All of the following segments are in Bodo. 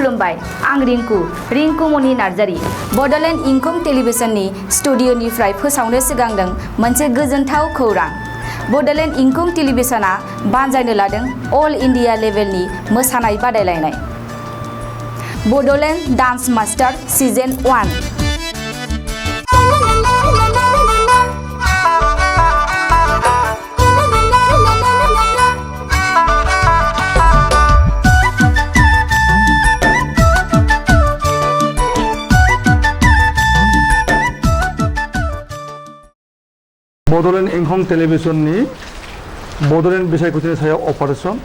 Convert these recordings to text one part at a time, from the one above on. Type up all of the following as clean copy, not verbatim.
खुलुमबाय आं रिंकु मनि नार्जारी बडलेण्ड इंखं टेलिभिजननि स्टुडिअनिफ्राय फोसावनो सिगांदों मोनसे गोजोनथाव खौरां। बडलेण्ड इंखं टेलिभिजनआ बानजायनो लादों अल इंडिया लेभेलनि मोसानाय बादायलायनाय Bodoland dance master season 1। Bodoland इंखं टेलिभिजननि बडलेण्ड बिसायख'थिनि सायाव अपारेशन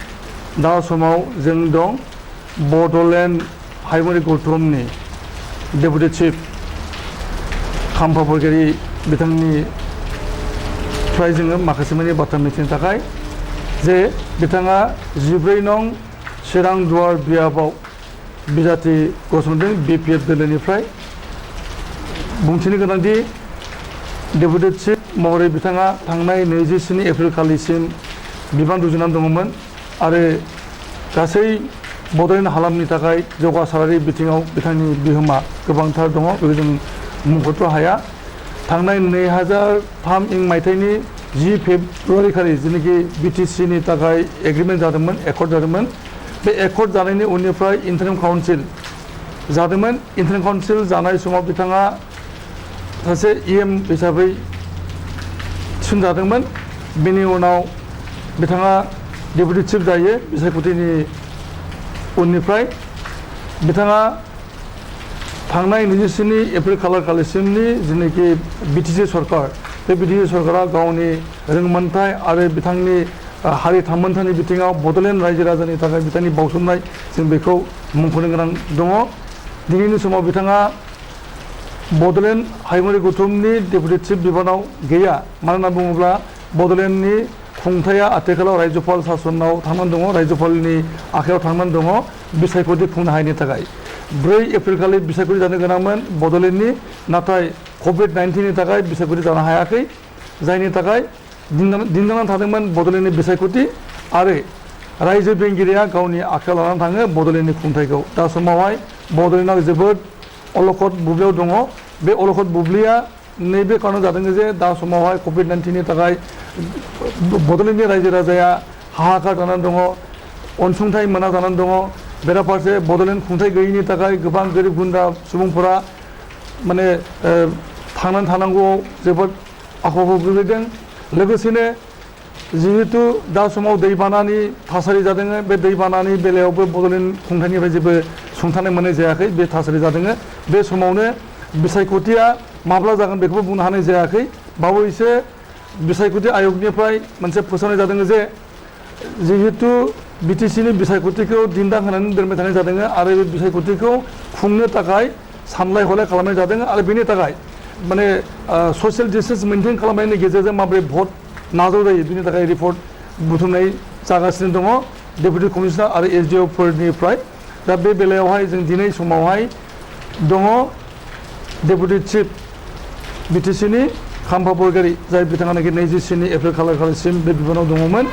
दा समाव जों दं बडलेण्ड हायुङारि गौथुमनि डेपुटि चिफ खाम्फा बरगयारी बिथांनि फ्राय जोङो माखासे माने बाथ्रा मिथिनो थाखाय जे बिथाङा 14 नं चिरां दुवार बियाबाव बिजाथि गसंदों BPF दोलोनिफ्राय बुंथिनो गोनांदि डेपुटि चिफ महरै बिथाङा थांनाय 27 एप्रिल खालिसिम बिबान रुजुनानै दङमोन आरो गासै बडलेण्ड हालामनि थाखाय जौगासारारि बिथिङाव बिथांनि बिहोमा गोबांथार दङ बेखौ जों मुंख'थ' हाया। थांनाय 2003 मायथाइनि 10 फेब्रुवारि खालि जेनाखि BTCनि थाखाय एग्रिमेन्ट जादोंमोन एकर्ड जादोंमोन बे एकर्ड जानायनि उननिफ्राय इन्टारिम काउन्सिल जादोंमोन। इन्टारिम काउन्सिल जानाय समाव बिथाङा सासे EM हिसाबै थिसनजादोंमोन। बेनि उनाव बिथाङा डेपुटि चिफ जायो बिसायख'थिनि उननिफ्राय बिथाङा थांनाय 27 एप्रिल खालिसिमनि जेनाखि BTC सरकार बे BTC सरकारा गावनि रोंमोनथाय आरो बिथांनि हारि थामोन्थानि बिथिङाव बडलेण्ड रायजो राजानि थाखाय बिथांनि बावसोमनाय जों बेखौ मुंख'नो गोनां दङ। दिनैनि समाव बिथाङा बडलेण्ड हायुङारि गौथुमनि डेपुटि चिफ बिबानाव गैया। मानो होनना बुङोब्ला बडलेण्डनि खुंथाया आथिखालाव रायजोपाल सासनाव थांनानै दङ, रायजोपालनि आखायाव थांनानै दङ बिसायख'थि खुंनो हायैनि थाखाय। 4 एप्रिल खालि बिसायख'थि जानो गोनांमोन बडलेण्डनि, नाथाय COVID-19नि थाखाय बिसायख'थि जानो हायाखै, जायनि थाखाय दिन्दांनानै थादोंमोन बडलेण्डनि बिसायख'थि आरो रायजो बेंगिरिया गावनि आखायाव लानानै थाङो बडलेण्डनि खुंथायखौ। दा समावहाय बडलेण्डआ जोबोद अलखद बुब्लियाव दङ। बे अलखद बुब्लिया नैबे कारनाव जादों जे दा समावहाय COVID-19नि थाखाय बडलेण्डनि रायजो राजाया हाहाकार जानानै दङ, अनसुंथाइ मोना जानानै दङ। बेराफारसे बडलेण्ड खुंथाय गैयैनि थाखाय गोबां गोरिब गुन्द्रा सुबुंफोरा माने थांनानै थानांगौआव जोबोद आख' गोग्लैदों। लोगोसेनो जिहेतु दा समाव दैबानानि थासारि जादों, बे दैबानानि बेलायावबो बडलेण्ड खुंथायनिफ्राय जेबो सुंथानाय मोननाय जायाखै, बे थासारि जादों। बे समावनो बिसायख'थिया माब्ला जागोन बेखौबो बुंनो हानाय जायाखै। बावैसो बिसायख'थि आयगनिफ्राय मोनसे फोसावनाय जादों जे जिहेतु BTCनि बिसायख'थिखौ दिन्दां होनानै दोनबाय थानाय जादों आरो बे बिसायख'थिखौ खुंनो थाखाय सानलाय हलाय खालामनाय जादों आरो बेनि थाखाय माने ससियेल डिस्टेन्स मेनटेन खालामनायनि गेजेरजों माबोरै भट नाजाव जायो बेनि थाखाय रिपर्ट बुथुमनाय जागासिनो दङ डेपुटि कमिशनार आरो SDO फोरनिफ्राय। दा बे बेलायावहाय जों दिनै समावहाय दङ डेपुटि चिफ BTCनि खाम्फा बरगयारी, जाय बिथाङानाखि 27 एप्रिल खालिसिम बे बिबानाव दङमोन।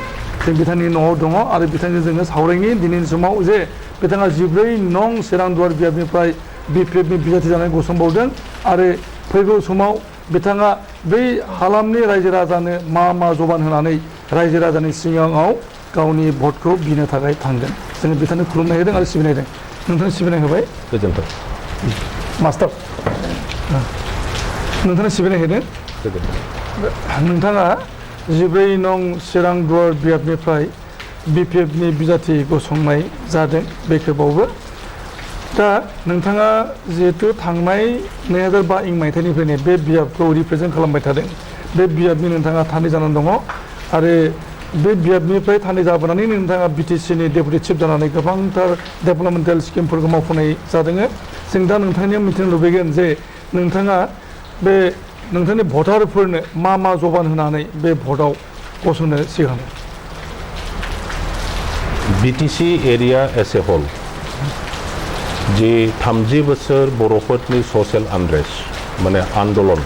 जों बिथांनि न'आव दङ आरो बिथांजों जोङो सावरायनि दिनैनि समाव जे बिथाङा 14 नं चिरां दुवार बियाबनिफ्राय BPFनि बिजाथि जानानै गसंबावदों आरो फैगौ समाव बिथाङा बै हालामनि रायजो राजानो मा जबान होनानै रायजो राजानि सिगाङाव गावनि भटखौ बिनो थाखाय थांगोन। जोङो बिथांनो खुलुमनाय होदों आरो सिबिनाय होदों। नोंथांनो सिबिनाय होबाय। गोजोन्थों मास्टार, नोंथांनो सिबिनाय होदों। नोंथाङा 14 नं चिरां दुवार बियाबनिफ्राय BPFनि बिजाथि गसंनाय जादों बे खेबावबो। दा नोंथाङा जिहेतु थांनाय 2005 मायथाइनिफ्रायनो बे बियाबखौ रिप्रेजेन्ट खालामबाय थादों, बे बियाबनि नोंथाङा थान्दै जानानै दङ आरो बे बियाबनिफ्राय थान्दै जाबोनानै नोंथाङा BTCनि डेपुटि चिफ जानानै गोबांथार डेभेलपमेन्टेल स्किमफोरखौ मावफुंनाय जादों। जों दा नोंथांनियाव मिथिनो लुबैगोन जे नोंथाङा बे नोंथांनि भटारफोरनो मा जबान होनानै बे भटआव गसंनो सिगांदों? BTC area as a whole जि 30 बोसोर बर'फोरनि ससियेल आनरेस्ट माने आन्दलन,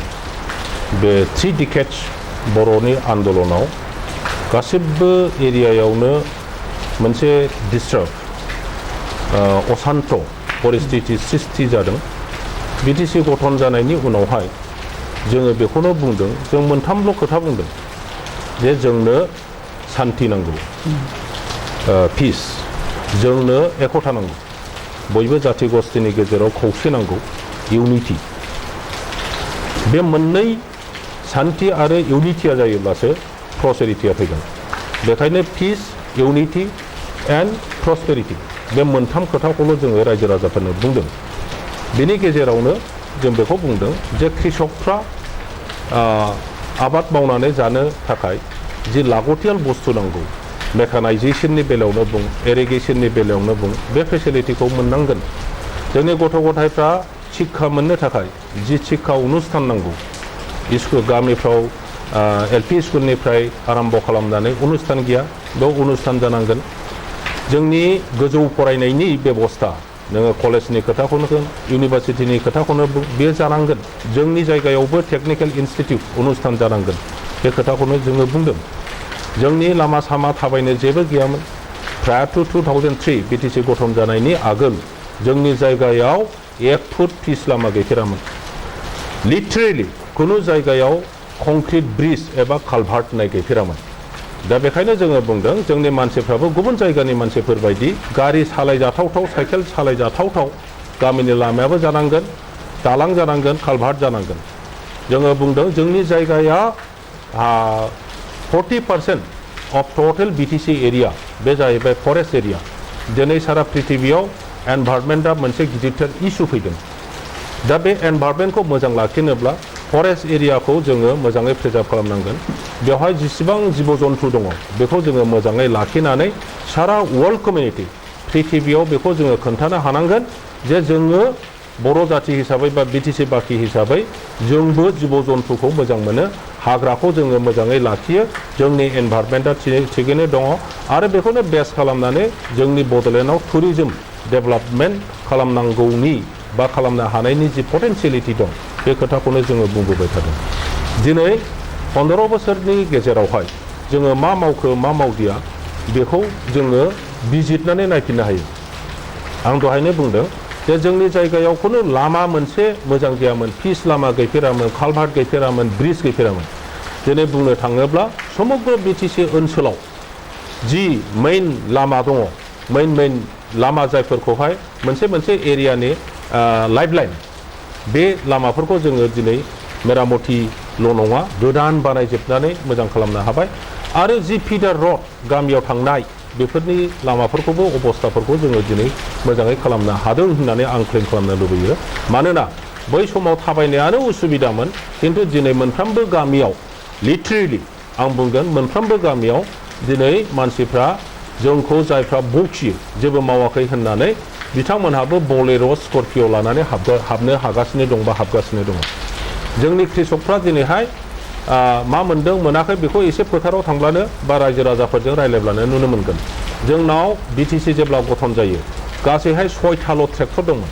बे 3 डिकेड्स बर'नि आन्दलनाव गासिबो एरियायावनो मोनसे डिस्टार्ब अशान्त परिस्थिति सृष्टि जादों बिटिसि गठन जानायनि उनावहाय जोङो बेखौनो बुंदों जों मोनथामल' खोथा बुंदों जे जोंनो सान्ति नांगौ पिस जोंनो एकता नांगौ बयबो जाथि गस्थिनि गेजेराव खौसे नांगौ इउनिटि बे मोननै सान्ति आरो इउनिटिया जायोब्लासो प्रस्पेरिटिया फैगोन बेखायनो पिस इउनिटि एन्ड प्रस्पेरिटि बे मोनथाम खोथाखौल' जोङो रायजो राजाफोरनो बुंदों बेनि गेजेरावनो जों बेखौ बुंदों जे कृषकफ्रा आबाद मावनानै जानो थाखाय जि लागतियाल बुस्थु नांगौ मेकानाइजेशननि बेलायावनो बुं इरिगेशननि बेलायावनो बुं बे फेसिलिटिखौ मोननांगोन जोंनि गथ' गथायफ्रा शिक्षा मोननो थाखाय जि शिक्षा अनुस्थान नांगौ स्कुल गामिफ्राव एलपि स्कुलनिफ्राय आरम्भ खालामनानै अनुस्थान गैया बेयाव अनुस्थान जानांगोन जोंनि गोजौ फरायनायनि बेबस्था नोङो कलेजनि खोथाखौनो होन इउनिभार्सिटिनि खोथाखौनो बुं बे जानांगोन जोंनि जायगायावबो टेकनिकेल इनस्टिटिउट अनुस्थान जानांगोन बे खोथाखौनो जोङो बुंदों जोंनि लामा सामा थाबायनो जेबो गैयामोन प्रायर टु 2003 बिटिसि गठन जानायनि आगोल जोंनि जायगायाव 1 फुट पिच लामा गैफेरामोन लिटारेलि खुनु जायगायाव कंक्रिट ब्रिज एबा कालभार्ट होननाय गैफेरामोन दा बेखायनो जोङो बुंदों जोंनि मानसिफ्राबो गुबुन जायगानि मानसिफोर बायदि गारि सालायजाथावथाव साइकेल सालायजाथावथाव गामिनि लामायाबो जानांगोन दालां जानांगोन कालभार्ट जानांगोन जोङो बुंदों जोंनि जायगाया 40% अफ टोटल बिटिसि एरिया बे जाहैबाय फरेस्ट एरिया दिनै सारा पृथिबियाव एनभायरनमेन्टआ मोनसे गिदिरथार इस्यु फैदों दा बे एनभायरनमेन्टखौ मोजां लाखिनोब्ला फरेस्ट एरियाखौ जोङो मोजाङै प्रिजार्भ खालामनांगोन बेवहाय जेसेबां जिब जन्तु दङ बेखौ जोङो मोजाङै लाखिनानै सारा वर्ल्ड कमिउनिटि पृथिबियाव बेखौ जोङो खोन्थानो हानांगोन जे जोङो बर' जाति हिसाबै बा बिटिसि बाखि हिसाबै जोंबो जिब जन्तुखौ मोजां मोनो हाग्राखौ जोङो मोजाङै लाखियो जोंनि एनभायरनमेन्टआ थिगैनो दङ आरो बेखौनो बेस खालामनानै जोंनि बड'लेण्डआव टुरिजम डेभेलपमेन्ट खालामनांगौनि बा खालामनो हानायनि जि पटेन्सियेलिटि दं बे खोथाखौनो जोङो बुंबोबाय थादों दिनै 15 बोसोरनि गेजेरावहाय जोङो मा मावखो मा मावदिया बेखौ जोङो बिजिरनानै नायफिननो हायो आं दहायनो बुंदों जे जोंनि जायगायाव खुनु लामा मोनसे मोजां गैयामोन पिच लामा गैफेरामोन कालभार्ट गैफेरामोन ब्रिज गैफेरामोन दिनै बुंनो थाङोब्ला समग्र बिटिसि ओनसोलाव जि मेइन लामा दङ मेइन लामा जायफोरखौहाय मोनसे एरियानि लाइफलाइन बे लामाफोरखौ जोङो दिनै मेरामतिल' नङा गोदान बानायजोबनानै मोजां खालामनो हाबाय आरो जि फिडार रड गामियाव थांनाय बेफोरनि लामाफोरखौबो अबस्थाफोरखौ जोङो दिनै मोजाङै खालामनो हादों होननानै आं क्लेम खालामनो लुबैयो मानोना बै समाव थाबायनायानो उसुबिदामोन खिन्थु दिनै मोनफ्रोमबो गामियाव लिटारेलि आं बुंगोन मोनफ्रोमबो गामियाव दिनै मानसिफ्रा जोंखौ जायफ्रा बखियो जेबो मावाखै होननानै बिथांमोनहाबो बलेर' स्करपिय' लानानै हाबनो हागासिनो दं बा हाबगासिनो दङ जोंनि कृषकफ्रा दिनैहाय मा मोनदों मोनाखै बेखौ एसे फोथाराव थांब्लानो बा रायजो राजाफोरजों रायज्लायब्लानो नुनो मोनगोन जोंनाव बिटिसि जेब्ला गठन जायो गासैहाय 6थाल' ट्रेक्टर दंमोन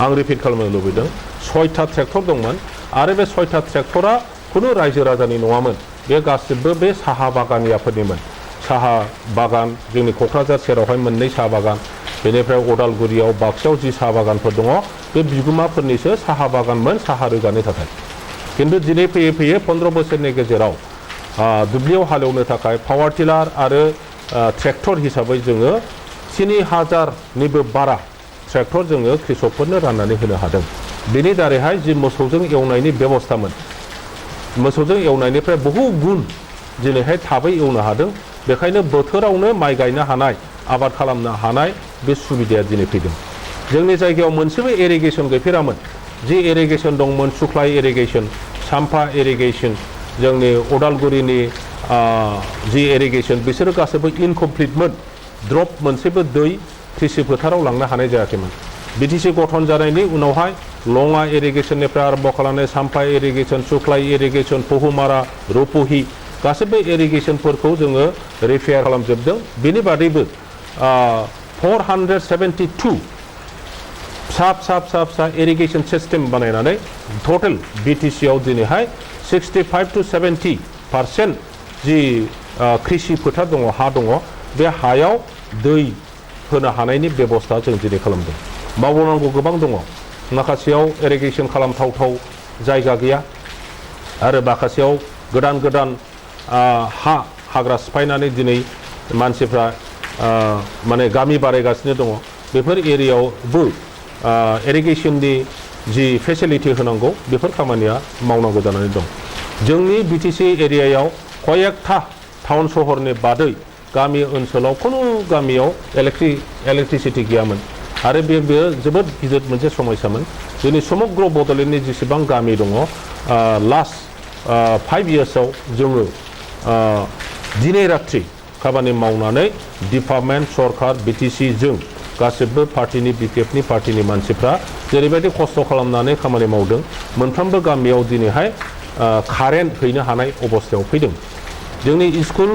आं रिपिट खालामनो लुबैदों 6था ट्रेक्टर दंमोन आरो बे 6था ट्रेक्टरा खुनु रायजो राजानि नङामोन बे गासिबो बे साहा बागानियाफोरनिमोन साहा बागान जोंनि क'क्राझार सेरावहाय मोननै साहा बागान बेनिफ्राय अदालगुरियाव बाक्सायाव जि साहा बागानफोर दङ बे बिगुमाफोरनिसो साहा बागानमोन साहा रोगानो थाखाय खिन्थु दिनै फैयै फैयै 15 बोसोरनि गेजेराव दुब्लियाव हालेवनो थाखाय पावार टिलार आरो ट्रेक्टर हिसाबै जोङो 3000निबो बारा ट्रेक्टर जोङो कृषकफोरनो राननानै होनो हादों बेनि दारैहाय जि मोसौजों एवनायनि बेबस्थामोन मोसौजों एवनायनिफ्राय बहु गुन दिनैहाय थाबै एवनो हादों बेखायनो बोथोरावनो माइ गायनो हानाय आबाद खालामनो हानाय बे सुबिदाया दिनै फैदों जोंनि जायगायाव मोनसेबो इरिगेसन गैफेरामोन जि इरिगेसन दंमोन सुख्लाय इरिगेसन साम्फा इरिगेसन जोंनि अदालगुरिनि जि इरिगेसन बिसोरो गासैबो इनकमप्लिटमोन ड्रप मोनसेबो दै कृषि फोथाराव लांनो हानाय जायाखैमोन बिटिसि गठन जानायनि उनावहाय लङा इरिगेसननिफ्राय आरम्भ खालामनाय साम्फा इरिगेसन सुख्लाय इरिगेसन पहुमारा रुपहि गासैबो इरिगेसनफोरखौ जोङो रिपेयार खालामजोबदों बेनि बादैबो 472 फिसा इरिगेसन सिस्टेम बानायनानै टटेल बिटिसिआव दिनैहाय 65 to 70% जि कृषि फोथार दङ हा दङ बे हायाव दै होनो हानायनि बेबस्था जों दिनै खालामदों मावनांगौ गोबां दङ माखासेयाव इरिगेसन खालामथावथाव जायगा गैया आरो माखासेयाव गोदान हाग्रा सिफायनानै दिनै मानसिफ्रा माने गामि बारायगासिनो दङ बेफोर एरियायावबो इरिगेसननि जि फेसिलिटि होनांगौ बेफोर खामानिया मावनांगौ जानानै दं जोंनि बिटिसि एरियायाव कयेकथा टाउन सहरनि बादै गामि ओनसोलाव खुनु गामियाव इलेक्ट्रिसिटि गैयामोन आरो बेयो जोबोद गिदिर मोनसे समस्यामोन जोंनि समग्र बड'लेण्डनि जेसेबां गामि दङ लास्ट 5 इयार्सआव जोङो दिनै रात्रि खामानि मावनानै डिपार्टमेन्ट सरकार बिटिसि जों गासिबो पार्टिनि बिपिएफनि पार्टिनि मानसिफ्रा जेरैबायदि खस्थ' खालामनानै खामानि मावदों मोनफ्रोमबो गामियाव दिनैहाय कारेन्ट हैनो हानाय अबस्थायाव फैदों जोंनि स्कुल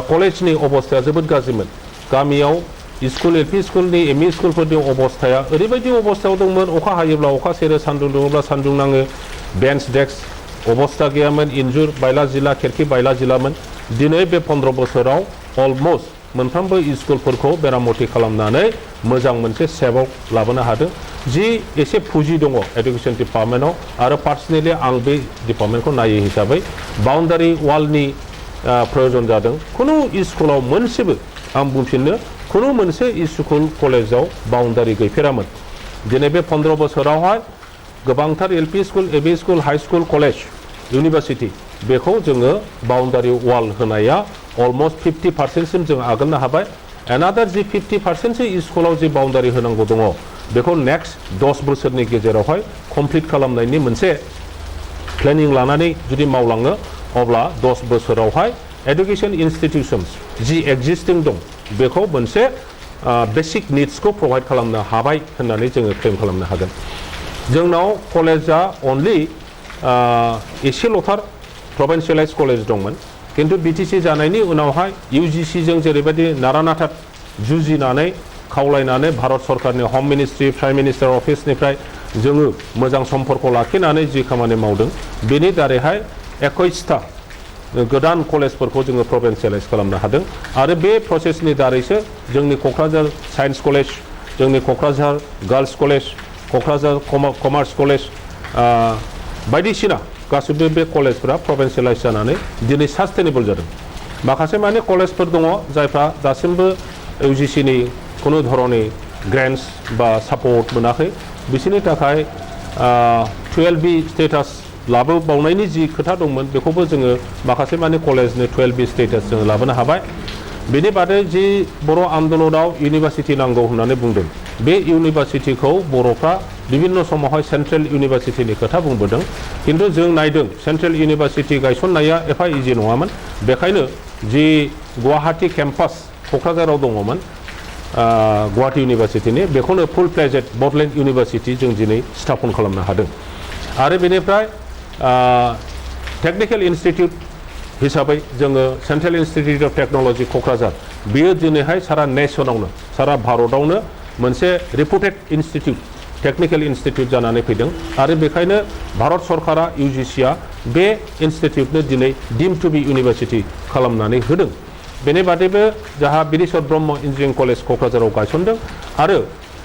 कलेजनि अबस्थाया जोबोद गाज्रिमोन गामियाव स्कुल एलपि स्कुलनि एमइ स्कुलफोरनि अबस्थाया ओरैबायदि अबस्थायाव दंमोन अखा हायोब्ला अखा सेरो सान्दुं दुङोब्ला सान्दुं नाङो बेन्च डेस्क अबस्था गैयामोन इन्जुर बायला जिला खिरखि बायला जिलामोन दिनै बे 15 बोसोराव अलमस्ट मोनफ्रोमबो स्कुलफोरखौ मेरामति खालामनानै मोजां मोनसे सेभआव लाबोनो हादों जि एसे फुजि दङ एडुकेसन डिपार्टमेन्टआव आरो पार्सनेलि आं बे डिपार्टमेन्टखौ नायो हिसाबै बाउन्डारि वालनि प्रयोजन जादों खुनु स्कुलाव मोनसेबो आं बुंफिननो खुनु मोनसे स्कुल कलेजाव बाउन्डारि गैफेरामोन दिनै बे 15 बोसोरावहाय गोबांथार LP school ME school high school college university बेखौ जोङो बाउन्डारि वाल होनाया अलमस्ट 50% जों आगाननो हाबाय एनादार जि 50% स्कुलाव जि बाउन्डारि होनांगौ दङ बेखौ नेक्स्ट 10 बोसोरनि गेजेरावहाय कमप्लिट खालामनायनि मोनसे प्लेनिं लानानै जुदि मावलाङो अब्ला 10 बोसोरावहाय एडुकेसन इन्स्टिटिउशन्स जि एक्जिस्टिं दं बेखौ मोनसे बेसिक निड्सखौ प्रभाइड खालामनो हाबाय होननानै जोङो क्लेम खालामनो हागोन जोंनाव कलेजा अनलि एसेल'थार प्रभिन्सियेलाइज कलेज दंमोन किन्तु बिटिसि जानायनि उनावहाय इउजिसिजों जेरैबायदि नारानाथा जुजिनानै खावलायनानै भारत सरकारनि हम मिनिस्ट्रि प्राइम मिनिस्टार अफिसनिफ्राय जोङो मोजां सम्पर्क लाखिनानै जि खामानि मावदों बेनि दारैहाय 21टा गोदान कलेजफोरखौ जोङो प्रभिन्सियेलाइज खालामनो हादों आरो बे प्रसेसनि दारैसो जोंनि क'क्राझार साइन्स कलेज जोंनि Kokrajhar girls college Kokrajhar commerce college बायदिसिना गासिबो बे कलेजफोरा प्रभिन्सियेलाइज जानानै दिनै सास्टेनेबल जादों माखासे माने कलेजफोर दङ जायफ्रा दासिमबो इउजिसिनि खुनु धरननि ग्रेन्टस बा सापर्ट मोनाखै बिसोरनि थाखाय 12B स्टेटास लाबोबावनायनि जि खोथा दंमोन बेखौबो जोङो माखासे माने कलेजनि 12B स्टेटास जोङो लाबोनो हाबाय बेनि बादै जि बर' आन्दलनाव इउनिभार्सिटि नांगौ होननानै बुंदों बे इउनिभार्सिटिखौ बर'फ्रा विभिन्न समावहाय सेन्ट्रेल इउनिभार्सिटिनि खोथा बुंबोदों किन्तु जों नायदों सेन्ट्रेल इउनिभार्सिटि गायसननाया एफा इजि नङामोन बेखायनो जि गुवाहाटी केम्पास क'क्राझाराव दङमोन गुवाहाटी इउनिभार्सिटिनि बेखौनो फुल फ्लेजेड बडलेण्ड इउनिभार्सिटि जों दिनै स्थापन खालामनो हादों आरो बेनिफ्राय टेक्निकेल इन्स्टिटिउट हिसाबै जोङो central institute of technology Kokrajhar बेयो दिनैहाय सारा नेसनावनो सारा भारतआवनो मोनसे रेपुटेड इन्स्टिटिउट टेक्निकेल इन्स्टिटिउट जानानै फैदों आरो बेखायनो भारत सरकारा इउजिसिआ बे इन्स्टिटिउटनो दिनै डिम टु बि इउनिभार्सिटि खालामनानै होदों बेनि बादैबो जाहा बिरेश्वर ब्रह्म इन्जिनियारिं कलेज क'क्राझाराव गायसनदों आरो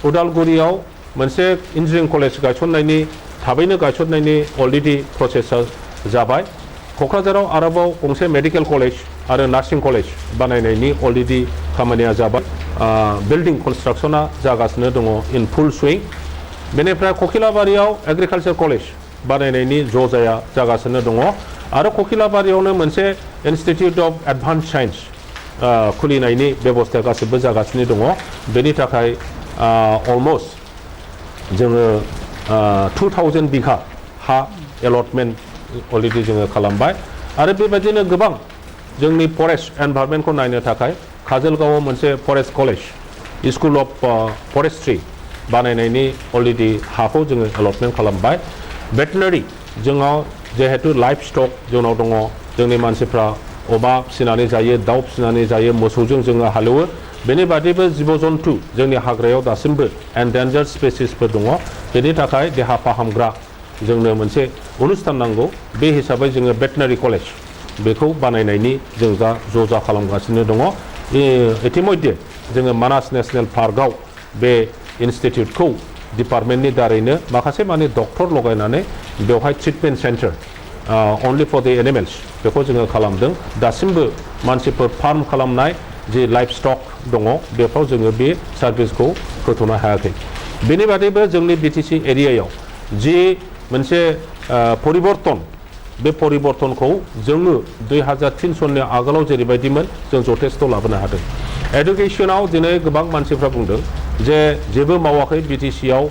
उदालगुरियाव मोनसे इन्जिनियारिं कलेज गायसननायनि थाबैनो गायसननायनि अलरेडि प्रसेसा जाबाय क'क्राझाराव आरोबाव गंसे मेडिकेल कलेज आरो नार्सिं कलेज बानायनायनि अलरेडि खामानिया जाबाय बिल्डिं कनस्ट्राक्शना जागासिनो दङ इन फुल सुइं बेनिफ्राय ककिलाबारियाव एग्रिकालचार कलेज बानायनायनि ज'जाया जागासिनो दङ आरो ककिलाबारियावनो मोनसे इन्स्टिटिउट अफ एडभान्स साइन्स खुलिनायनि बेबस्था गासिबो जागासिनो दङ बेनि थाखाय अलमस्ट जोङो 2000 बिघा हा एलटमेन्ट अलरेडि जोङो खालामबाय आरो बेबायदिनो गोबां जोंनि फरेस्ट एनभायरनमेन्टखौ नायनो थाखाय काजलगावआव मोनसे फरेस्ट कलेज स्कुल अफ फरेस्ट्रि बानायनायनि अलरेडि हाखौ जोङो एलटमेन्ट खालामबाय भेटेनारि जोंनाव जिहेतु लाइफ स्टक जोंनाव दङ जोंनि मानसिफ्रा अमा फिसिनानै जायो दाउ फिसिनानै जायो मोसौजों जोङो हालेवो बेनि बादैबो जिब जन्तु जोंनि हाग्रायाव दासिमबो एन्डेन्जार्ड स्पेसिसफोर दङ बेनि थाखाय देहा फाहामग्रा जोंनो मोनसे अनुस्थान नांगौ बे हिसाबै जोङो भेटेनारि कलेज बेखौ बानायनायनि जों दा ज'जा खालामगासिनो दङ इतिमध्ये जोङो मानास नेशनेल पार्कआव बे इन्स्टिट्यूटखौ डिपार्टमेन्टनि दारैनो माखासे माने डक्टर लगायनानै बेवहाय treatment centre only for the animals बेखौ जोङो खालामदों दासिमबो मानसिफोर फार्म खालामनाय जे लाइफ स्टक दङ बेफ्राव जोङो बे सार्भिसखौ होथ'नो हायाखै बेनि बादैबो जोंनि बिटिसि एरियायाव जि मोनसे परिबर्तन बे परिबर्तनखौ जोङो 2003 नि आगोलाव जेरैबायदिमोन जों जथेस्थ' लाबोनो हादों एडुकेसनाव दिनै गोबां मानसिफ्रा बुंदों जे जेबो मावाखै बिटिसियाव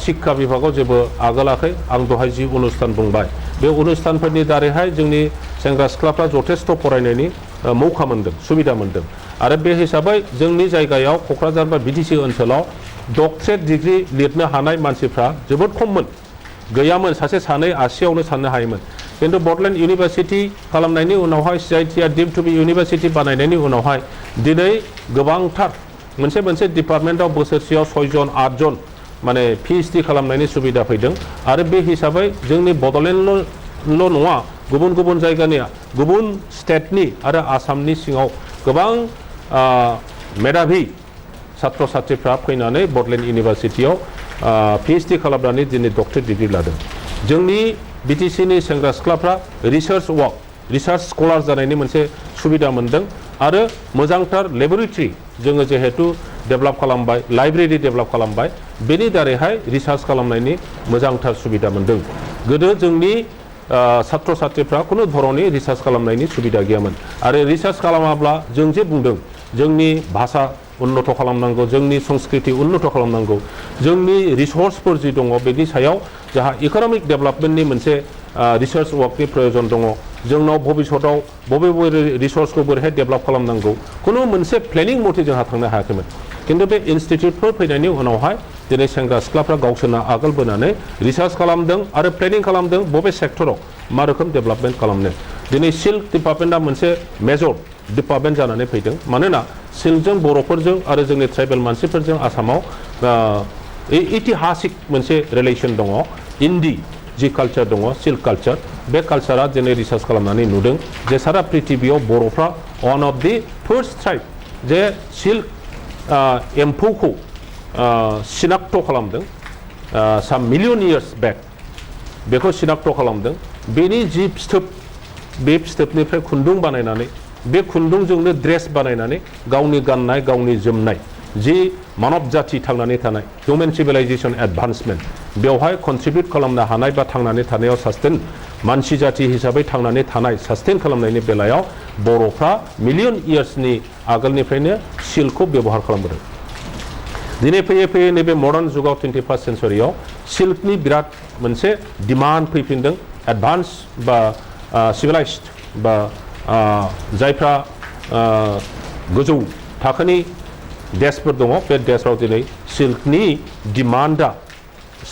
शिक्षा बिभागाव जेबो आगोलाखै आं दहाय जि अनुस्थान बुंबाय बे अनुस्थानफोरनि दारैहाय जोंनि सेंग्रा सिख्लाफ्रा जथेस्थ' फरायनायनि मौका मोनदों सुबिदा मोनदों आरो बे हिसाबै जोंनि जायगायाव क'क्राझार बा बिटिसि ओनसोलाव डक्टरेट डिग्री लिरनो हानाय मानसिफ्रा जोबोद खममोन गैयामोन सासे सानै आसियावनो साननो हायोमोन किन्तु बडलेण्ड इउनिभार्सिटि खालामनायनि उनावहाय CITआ डिम टु बि इउनिभार्सिटि बानायनायनि उनावहाय दिनै गोबांथार मोनसे डिपार्टमेन्टआव बोसोरसेयाव 6 जन 8 जन माने PhD खालामनायनि सुबिदा फैदों आरो बे हिसाबै जोंनि बडलेण्डल' नङा गुबुन गुबुन जायगानि गुबुन स्टेटनि आरो आसामनि सिङाव गोबां मेधाबी छात्र छात्रीफ्रा फैनानै बडलेण्ड इउनिभार्सिटियाव PhD खालामनानै दिनै डक्टरेट डिग्री लादों जोंनि बिटिसिनि सेंग्रा सिख्लाफ्रा रिसार्च वर्क रिसार्च स्कलार जानायनि मोनसे सुबिदा मोनदों आरो मोजांथार लेबरेटरि जोङो जेहेतु डेभेलप खालामबाय लाइब्रेरि डेभेलप खालामबाय बेनि दारैहाय रिसार्च खालामनायनि मोजांथार सुबिदा मोनदों गोदो जोंनि छात्र छात्रीफ्रा खुनु धरननि रिसार्च खालामनायनि सुबिदा गैयामोन आरो रिसार्च खालामाब्ला जों जे बुंदों जोंनि भाषा उन्नत खालामनांगौ जोंनि संस्कृति उन्नत खालामनांगौ जोंनि रिसोर्सफोर जि दङ बेनि सायाव जाहा इकोनमिक डेभेलपमेन्टनि मोनसे रिसार्च वर्कनि प्रयोजन दङ जोंनाव भबिष्यताव बबे रिसोर्सखौ बोरैहाय डेभेलप खालामनांगौ खुनु मोनसे प्लेनिं मथे जोंहा थांनो हायाखैमोन किन्तु बे इन्स्टिट्यूटफोर फैनायनि उनावहाय दिनै सेंग्रा सिख्लाफ्रा गावसोरनो आगोल बोनानै रिसार्च खालामदों आरो प्लेनिं खालामदों बबे सेक्टराव मा रोखोम डेभेलपमेन्ट खालामनो दिनै सिल्क डिपार्टमेन्टआ मोनसे मेजर डिपार्टमेन्ट जानानै फैदों मानोना सिल्कजों बर'फोरजों आरो जोंनि ट्राइबेल मानसिफोरजों आसामाव ऐतिहासिक मोनसे रिलेसन दङ इन्दि जि कालचार दङ सिल्क कालचार बे कालचारा दिनै रिसार्च खालामनानै नुदों जे सारा पृथिबियाव बर'फ्रा one of the first tribe जे सिल्क एम्फौखौ सिनाक्ट खालामदों साम मिलियन इयार्स बेक बेखौ सिनाक्ट खालामदों बेनि जि फिथोब बे फिथोबनिफ्राय खुन्दुं बानायनानै बे खुन्दुंजोंनो ड्रेस बानायनानै गावनि गाननाय गावनि जोमनाय जि मानब जाति थांनानै थानाय ह्यूमेन सिभिलाइजेशन एडभान्समेन्ट बेवहाय कन्ट्रिबिउट खालामनो हानाय बा थांनानै थानायाव सास्टेन मानसि जाति हिसाबै थांनानै थानाय सास्टेन खालामनायनि बेलायाव बर'फ्रा मिलियन इयार्सनि आगोलनिफ्रायनो सिल्कखौ व्यवहार खालामबोदों दिनै फैयै फैयै नैबे मडार्न जुगाव 21st सेन्चुरियाव सिल्कनि बिराद मोनसे डिमान्ड फैफिनदों एडभान्स बा सिभिलाइज्ड बा जायफ्रा गोजौ थाखोनि देशफोर दङ बे देशफ्राव दिनै सिल्कनि डिमान्डआ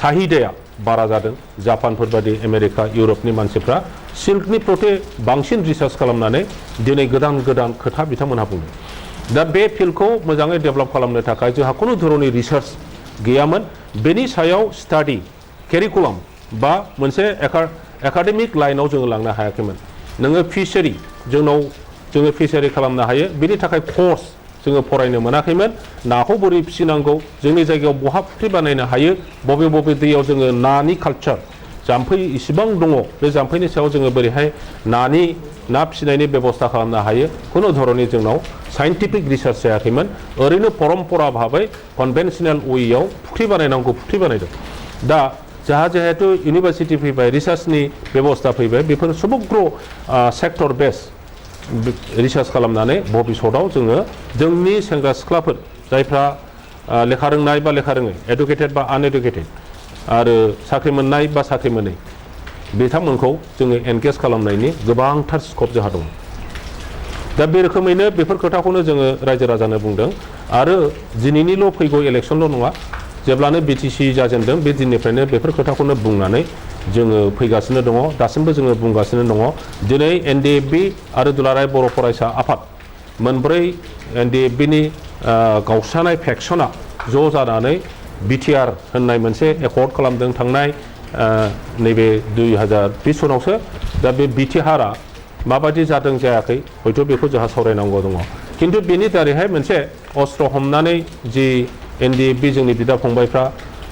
साहिदाया बारा जादों जापानफोर बायदि आमेरिका इउरपनि मानसिफ्रा सिल्कनि प्रति बांसिन रिसार्च खालामनानै दिनै गोदान गोदान खोथा बिथांमोनहा बुंदों दा बे फिल्डखौ मोजाङै डेभेलप खालामनो थाखाय जोंहा खुनु धरननि रिसार्च गैयामोन बेनि सायाव स्टाडि केरिकुलाम बा मोनसे एकाडेमिक लाइनाव जोङो लांनो हायाखैमोन नोङो फिसारि जोङो फिसारि खालामनो हायो बेनि थाखाय कर्स जोङो फरायनो मोनाखैमोन नाखौ बोरै फिसिनांगौ जोंनि जायगायाव बहा फुख्रि बानायनो हायो बबे बबे दैयाव जोङो नानि कालचार जाम्फै इसिबां दङ बे जाम्फैनि सायाव जोङो बोरैहाय ना फिसिनायनि बेबस्था खालामनो हायो खुनु धरननि जोंनाव साइन्टिफिक रिसार्च जायाखैमोन ओरैनो परम्परा भाबै कनभेनसनेल वेयाव फुख्रि बानायनांगौ फुख्रि बानायदों दा जाहा जिहेतु इउनिभार्सिटि फैबाय रिसार्चनि बेबस्था फैबाय बेफोर समग्र सेक्टर बेस रिसार्च खालामनानै भबिष्यताव जोङो जोंनि सेंग्रा सिख्लाफोर जायफ्रा लेखा रोंनाय बा लेखा रोङै एडुकेटेड बा आनएडुकेटेड आरो साख्रि मोननाय बा साख्रि मोनै बिथांमोनखौ जोङो एनगेज खालामनायनि गोबांथार स्कप जोंहा दं दा बे रोखोमैनो बेफोर खोथाखौनो जोङो रायजो राजानो बुंदों आरो दिनैनिल' फैगौ इलेक्सनल' नङा जेब्लानो बिटिसि जाजेनदों बे दिननिफ्रायनो बेफोर खोथाखौनो बुंनानै जोङो फैगासिनो दङ दासिमबो जोङो बुंगासिनो दङ दिनै एनडिएफबि आरो दुलाराय बर' फरायसा आफाद मोनब्रै एनडिएफबिनि गावस्रानाय फेक्सना ज' जानानै बिटिआर होननाय मोनसे एकर्ड खालामदों थांनाय नैबे 2020 सनावसो दा बे बिटिआरआ माबायदि जादों जायाखै हयथ' बेखौ जोंहा सावरायनांगौ दङ किन्तु बेनि दारैहाय मोनसे अस्त्र हमनानै जि NDFB जोंनि बिदा फंबायफ्रा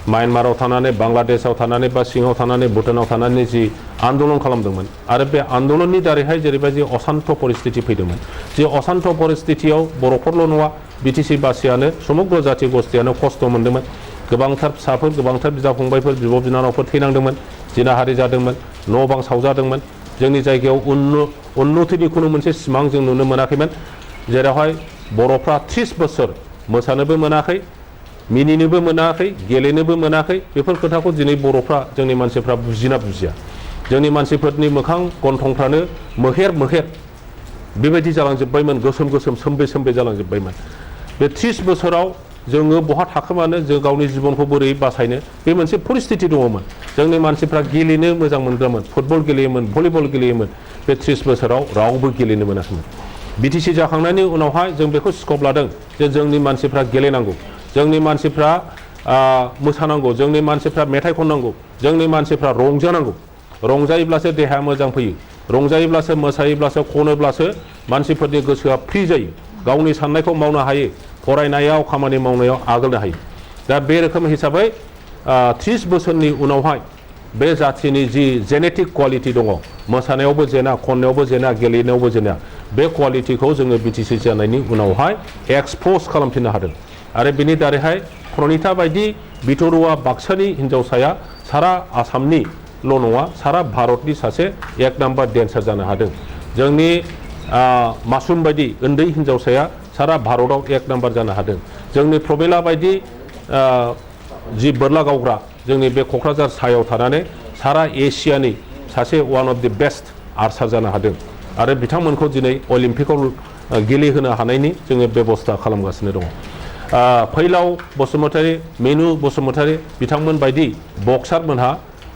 म्यानमाराव थानानै बांलादेशआव थानानै बा सिङाव थानानै भुटानाव थानानै जि आन्दलन खालामदोंमोन आरो बे आन्दलननि दारैहाय जेरैबायदि असान्त परिस्थिति फैदोंमोन जे असान्त परिस्थितियाव बर'फोरल' नङा BTC बासियानो समग्र जाथि गस्थियानो खस्थ' मोन्दोंमोन गोबांथार फिसाफोर गोबांथार बिदा फंबायफोर बिब' बिनानावफोर थैनांदोंमोन जिनाहारि जादोंमोन न' बां सावजादोंमोन जोंनि जायगायाव उन्नतिनि खुनु मोनसे सिमां जों नुनो मोनाखैमोन जेरावहाय बर'फ्रा 30 बोसोर मोसानोबो मोनाखै मिनिनोबो मोनाखै गेलेनोबो मोनाखै बेफोर खोथाखौ दिनै बर'फ्रा जोंनि मानसिफ्रा बुजिना बुजिया जोंनि मानसिफोरनि मोखां गन्थंफ्रानो मोहेर मोहेर बेबायदि जालांजोब्बायमोन गोसोम गोसोम सोमबे सोमबे जालांजोब्बायमोन बे 30 बोसोराव जोङो बहा थाखोमानो जों गावनि जिबनखौ बोरै बासायनो बे मोनसे परिस्थिति दङमोन जोंनि मानसिफ्रा गेलेनो मोजां मोनग्रामोन फुटबल गेलेयोमोन भलिबल गेलेयोमोन बे 30 बोसोराव रावबो गेलेनो मोनाखैमोन BTC जाखांनायनि उनावहाय जों बेखौ स्कप लादों जे जोंनि मानसिफ्रा गेलेनांगौ जोंनि मानसिफ्रा मोसानांगौ जोंनि मानसिफ्रा मेथाइ खननांगौ जोंनि मानसिफ्रा रंजानांगौ रंजायोब्लासो देहाया मोजां फैयो रंजायोब्लासो मोसायोब्लासो खनोब्लासो मानसिफोरनि गोसोआ फ्रि जायो गावनि साननायखौ मावनो हायो फरायनायाव खामानि मावनायाव आगोलनो हायो दा बे रोखोम हिसाबै 30 बोसोरनि उनावहाय बे जाथिनि जि जेनेटिक क्वालिटि दङ मोसानायावबो जेना खननायावबो जेना गेलेनायावबो जेना बे क्वालिटिखौ जोङो BTC जानायनि उनावहाय एक्सप'ज खालामफिननो हादों आरो बेनि दारैहाय प्रनिता बायदि बिथरुवा बाक्सानि हिन्जावसाया सारा आसामनिल' नङा सारा भारतनि सासे 1 नाम्बार डेन्सार जानो हादों जोंनि मासुम बायदि उन्दै हिन्जावसाया सारा भारताव 1 नाम्बार जानो हादों जोंनि प्रबेला बायदि जि बोरला गावग्रा जोंनि बे क'क्राझार सायाव थानानै सारा एसियानि सासे वान अफ दि बेस्ट आर्चार जानो हादों आरो बिथांमोनखौ दिनै अलिम्पिकआव गेलेहोनो हानायनि जोङो बेबस्था खालामगासिनो दङ फैलाव बसुमतारी मेनु बसुमतारी बिथांमोन बायदि बक्सारमोनहा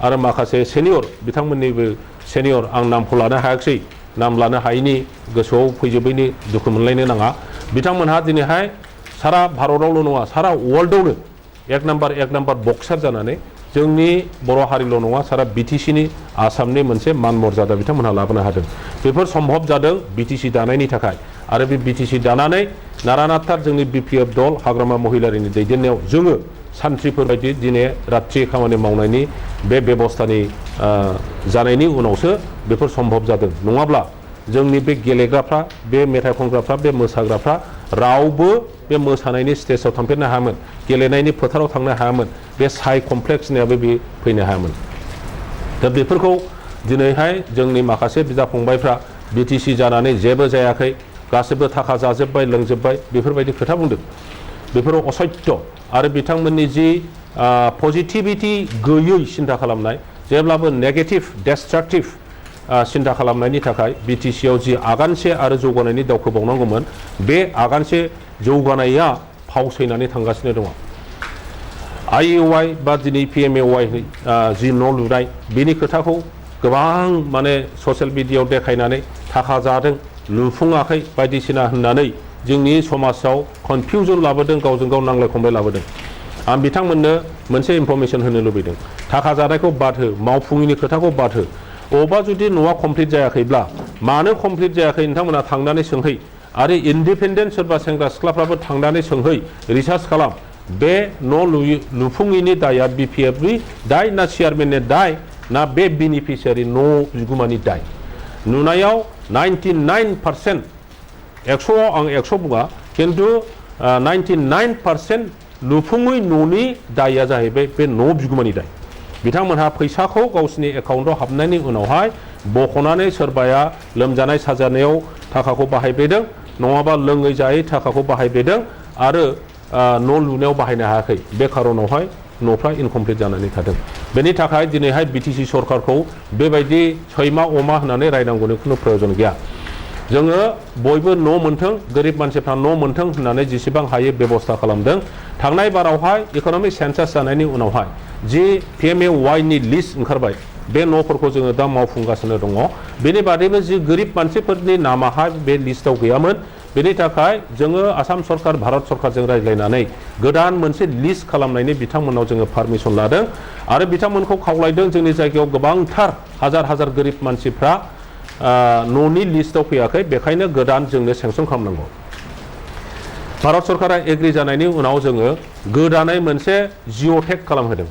आरो माखासे सेनियर बिथांमोननिबो सेनियर आं नामखौ लानो हायाखै नाम लानो हायैनि गोसोआव फैजोबैनि दुखु मोनलायनो नाङा बिथांमोनहा दिनैहाय सारा भारतावल' नङा सारा वर्ल्डआवनो 1 नाम्बार बक्सार जानानै जोंनि बर' हारिल' नङा सारा BTCनि आसामनि मोनसे मान मर्यादा बिथांमोनहा लाबोनो हादों बेफोर सम्भब जादों BTC दानायनि थाखाय आरो बे BTC दानानै नारानाथार जोंनि BPF दल हाग्रामा महिलारिनि दैदेननायाव जोङो सान्थ्रिफोर बायदि दिनै रात्रि खामानि मावनायनि बे बेबस्थानि जानायनि उनावसो बेफोर सम्भब जादों नङाब्ला जोंनि बे गेलेग्राफ्रा बे मेथाइ खनग्राफ्रा बे मोसाग्राफ्रा रावबो बे मोसानायनि स्टेजाव थांफेरनो हायामोन गेलेनायनि फोथाराव थांनो हायामोन बे साइ कमप्लेक्सनियाबो बे फैनो हायामोन दा बेफोरखौ दिनैहाय जोंनि माखासे बिदा फंबायफ्रा BTC जानानै जेबो जायाखै गासिबो थाखा जाजोब्बाय लोंजोब्बाय बेफोरबायदि खोथा बुंदों बेफोरो असत्य आरो बिथांमोननि जि पजिटिभिटि गैयै सिन्था खालामनाय जेब्लाबो नेगेटिभ डेस्ट्राक्टिभ सिन्था खालामनायनि थाखाय BTCआव जि आगानसे आरो जौगानायनि दावखोबावनांगौमोन बे आगानसे जौगानाया फावसयनानै थांगासिनो दङ IAY बा दिनै PMAY जि न' लुनाय बेनि खोथाखौ गोबां माने ससियेल मिडियायाव देखायनानै थाखा जादों लुफुङाखै बायदिसिना होननानै जोंनि समाजाव कनफिउजन लाबोदों गावजों गाव नांलाय खमलाय लाबोदों आं बिथांमोननो मोनसे इनफरमेसन होनो लुबैदों थाखा जानायखौ बाद हो मावफुङिनि खोथाखौ बाद हो अबा जुदि न'आ कमप्लिट जायाखैब्ला मानो कमप्लिट जायाखै नोंथांमोना थांनानै सोंहै आरो इन्डिपेन्डेन्ट सोरबा सेंग्रा सिख्लाफ्राबो थांनानै सोंहै रिसार्च खालाम बे न' लुफुङिनि दाया BPFनि दाय ना चेयारमेननि दाय ना बे बेनिफिसियारि न' बिगुमानि दाय नुनायाव 99% 100आव आं 100 बुङा खिन्थु 99% लुफुङै न'नि दाया जाहैबाय बे न' बिगुमानि दाय बिथांमोनहा फैसाखौ गावसिनि एकाउन्टआव हाबनायनि उनावहाय बख'नानै सोरबाया लोमजानाय साजानायाव थाखाखौ बाहायब्रेदों नङाबा लोङै जायै थाखाखौ बाहायब्रेदों आरो न' लुनायाव बाहायनो हायाखै बे खारनावहाय न'फ्रा इनकमप्लिट जानानै थादों बेनि थाखाय दिनैहाय BTC सरकारखौ बेबायदि सैमा अमा होननानै रायनांगौनि खुनु प्रयजन गैया जोङो बयबो न' मोन्थों गोरिब मानसिफ्रा न' मोन्थों होननानै जेसेबां हायो बेबस्था खालामदों थांनाय बारावहाय इक'नमिक सेन्सास जानायनि उनावहाय जि PMAY नि लिस्ट ओंखारबाय बे न'फोरखौ जोङो दा मावफुंगासिनो दङ बेनि बादैबो जि गोरिब मानसिफोरनि नामाहाय बे लिस्टआव गैयामोन बेनि थाखाय जोङो आसाम सरकार भारत सरकारजों रायज्लायनानै गोदान मोनसे लिस्ट खालामनायनि बिथांमोनाव जोङो पारमिसन लादों आरो बिथांमोनखौ खावलायदों जोंनि जायगायाव गोबांथार हाजार गोरिब मानसिफ्रा न'नि लिस्टआव फैयाखै बेखायनो गोदान जोंनो सेंसन खालामनांगौ भारत सरकारा एग्रि जानायनि उनाव जोङो गोदानै मोनसे जिअ'टेक खालामहोदों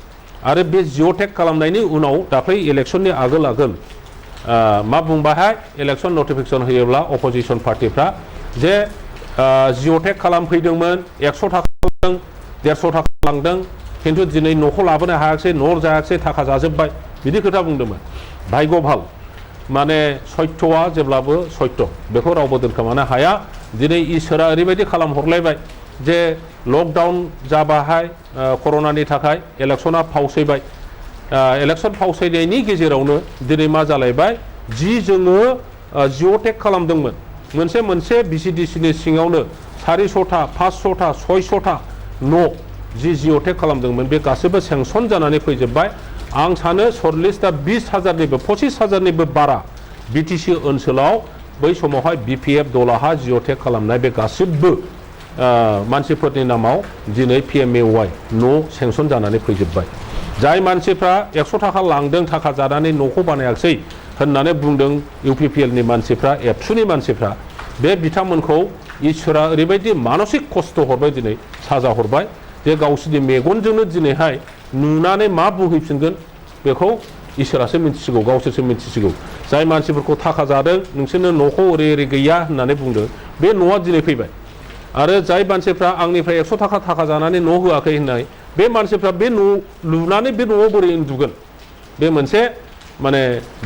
आरो बे जिअ'टेक खालामनायनि उनाव दाख्लै इलेक्सननि आगोल मा बुंबाहाय इलेक्सन नटिफिकेसन होयोब्ला अपोजिशन पार्टिफ्रा जे जिअ'टेक खालामफैदोंमोन 100 थाखा लांदों 150 थाखा लांदों खिन्थु दिनै न'खौ लाबोनो हायाखिसै न' जायाखिसै थाखा जाजोब्बाय बिदि खोथा बुंदोंमोन भाग्य भाल माने सत्यआ जेब्लाबो सत्य बेखौ रावबो दोनखोमानो हाया दिनै इसोरा ओरैबायदि खालामहरलायबाय जे लकडाउन जाबाहाय कर'नानि थाखाय इलेक्सना फावसैबाय इलेक्सन फावसैनायनि गेजेरावनो दिनै मा जालायबाय जि जोङो जिअ'टेक खालामदोंमोन मोनसे BCDCनि सिङावनो 400टा 500टा 600टा न' जि जिअ'टेक खालामदोंमोन बे गासैबो सेंसन जानानै फैजोब्बाय आं सानो 40टा 20,000निबो 25,000निबो बारा BTC ओनसोलाव बै समावहाय BPF दलाहा जिअ'टेक खालामनाय बे गासिबो मानसिफोरनि नामाव दिनै PMAY न' सेंसन जानानै फैजोब्बाय जाय मानसिफ्रा 100 थाखा लांदों थाखा जानानै न'खौ बानायाखिसै होननानै बुंदों UPPLनि मानसिफ्रा एबसुनि मानसिफ्रा बे बिथांमोनखौ इसोरा ओरैबायदि मानसिक खस्थ' हरबाय दिनै साजा हरबाय जे गावसोरनि मेगनजोंनो दिनैहाय नुनानै मा बुंहैफिनगोन बेखौ इसोरासो मिथिसिगौ गावसोरसो मिथिसिगौ जाय मानसिफोरखौ थाखा जादों नोंसोरनो न'खौ ओरै गैया होननानै बुंदों बे न'आ दिनै फैबाय आरो जाय मानसिफ्रा आंनिफ्राय 100 थाखा जानानै न' होआखै होननाय बे मानसिफ्रा बे न' लुनानै बे न'आव बोरै उन्दुगोन बे मोनसे माने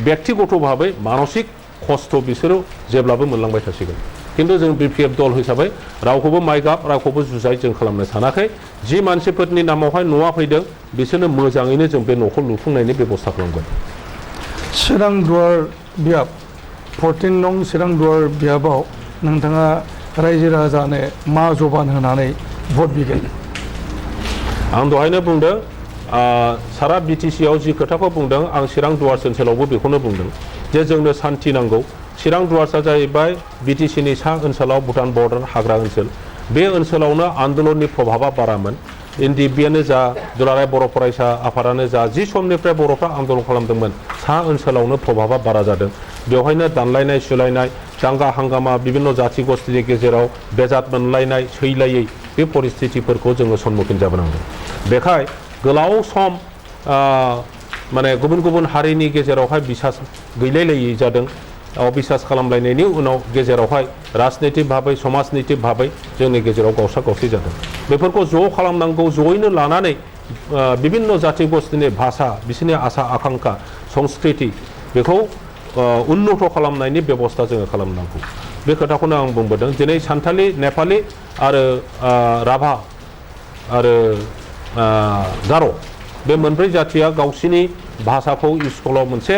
व्यक्तिगत भाबै मानसिक खस्थ' बिसोरो जेब्लाबो मोनलांबाय थासिगोन खिन्थु जों BPF दल हिसाबै रावखौबो माइगाब रावखौबो जुजाय जों खालामनो सानाखै जि मानसिफोरनि नामावहाय न'आ फैदों बिसोरनो मोजाङैनो जों बे न'खौ लुफुंनायनि बेबस्था खालामगोन सिरांदुवार बियाब 14 नं सिरांदुवार बियाबाव नोंथाङा रायजो राजानो मा जबान होनानै भट बिगोन आं दहायनो बुंदों सारा BTC आव जि खोथाखौ बुंदों आं चिरां दुवार्स ओनसोलावबो बेखौनो बुंदों जे जोंनो शान्ति नांगौ चिरां दुवार्सआ जाहैबाय BTCनि सा ओनसोलाव भुटान बर्डार हाग्रा ओनसोल बे ओनसोलावनो आन्दलननि प्रभाबा बारामोन NDBआनो जा दुलाराय बर' फरायसा आफादानो जा जि समनिफ्राय बर'फ्रा आन्दलन खालामदोंमोन सा ओनसोलावनो प्रभाबा बारा जादों बेवहायनो दानलायनाय सुलायनाय दांगा हांगामा बिभिन्न जाथि गस्थिनि गेजेराव बेजात मोनलायनाय सैलायै बे परिस्थितिफोरखौ जोङो सम्मुखीन जाबोनांदों बेखाय गोलाव सम माने गुबुन हारिनि गेजेरावहाय बिसास गैलायलायै जादों अबिसास खालामलायनायनि उनाव गेजेरावहाय राजनीतिक भाबै समाजनीतिक भाबै जोंनि गेजेराव गावसा गावसि जादों बेफोरखौ ज' खालामनांगौ जयैनो लानानै बिभिन्न जाथि गस्थिनि भाषा बिसोरनि आसा आकांक्षा संस्कृति बेखौ उन्नत खालामनायनि बेबस्था जोङो खालामनांगौ बे खोथाखौनो आं बुंबोदों दिनै सान्थालि नेपालि आरो राभा आरो गार' बे मोनब्रै जाथिया गावसिनि भाषाखौ स्कुलाव मोनसे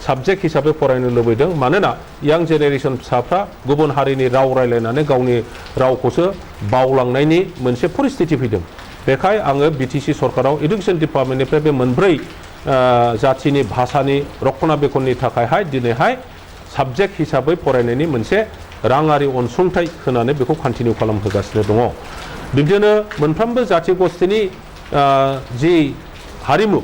साबजेक्ट हिसाबै फरायनो लुबैदों मानोना यां जेनेरेसन फिसाफ्रा गुबुन हारिनि राव रायलायनानै गावनि रावखौसो बावलांनायनि मोनसे परिस्थिति फैदों बेखाय आङो BTC सरकाराव एडुकेसन डिपार्टमेन्टनिफ्राय बे मोनब्रै जाथिनि भाषानि रक्षणाबेक्षणनि थाखायहाय दिनैहाय साबजेक्ट हिसाबै फरायनायनि मोनसे राङारि अनसुंथाइ होनानै बेखौ कन्टिनिउ खालामहोगासिनो दङ बिदिनो मोनफ्रोमबो जाथि गस्थिनि जि हारिमु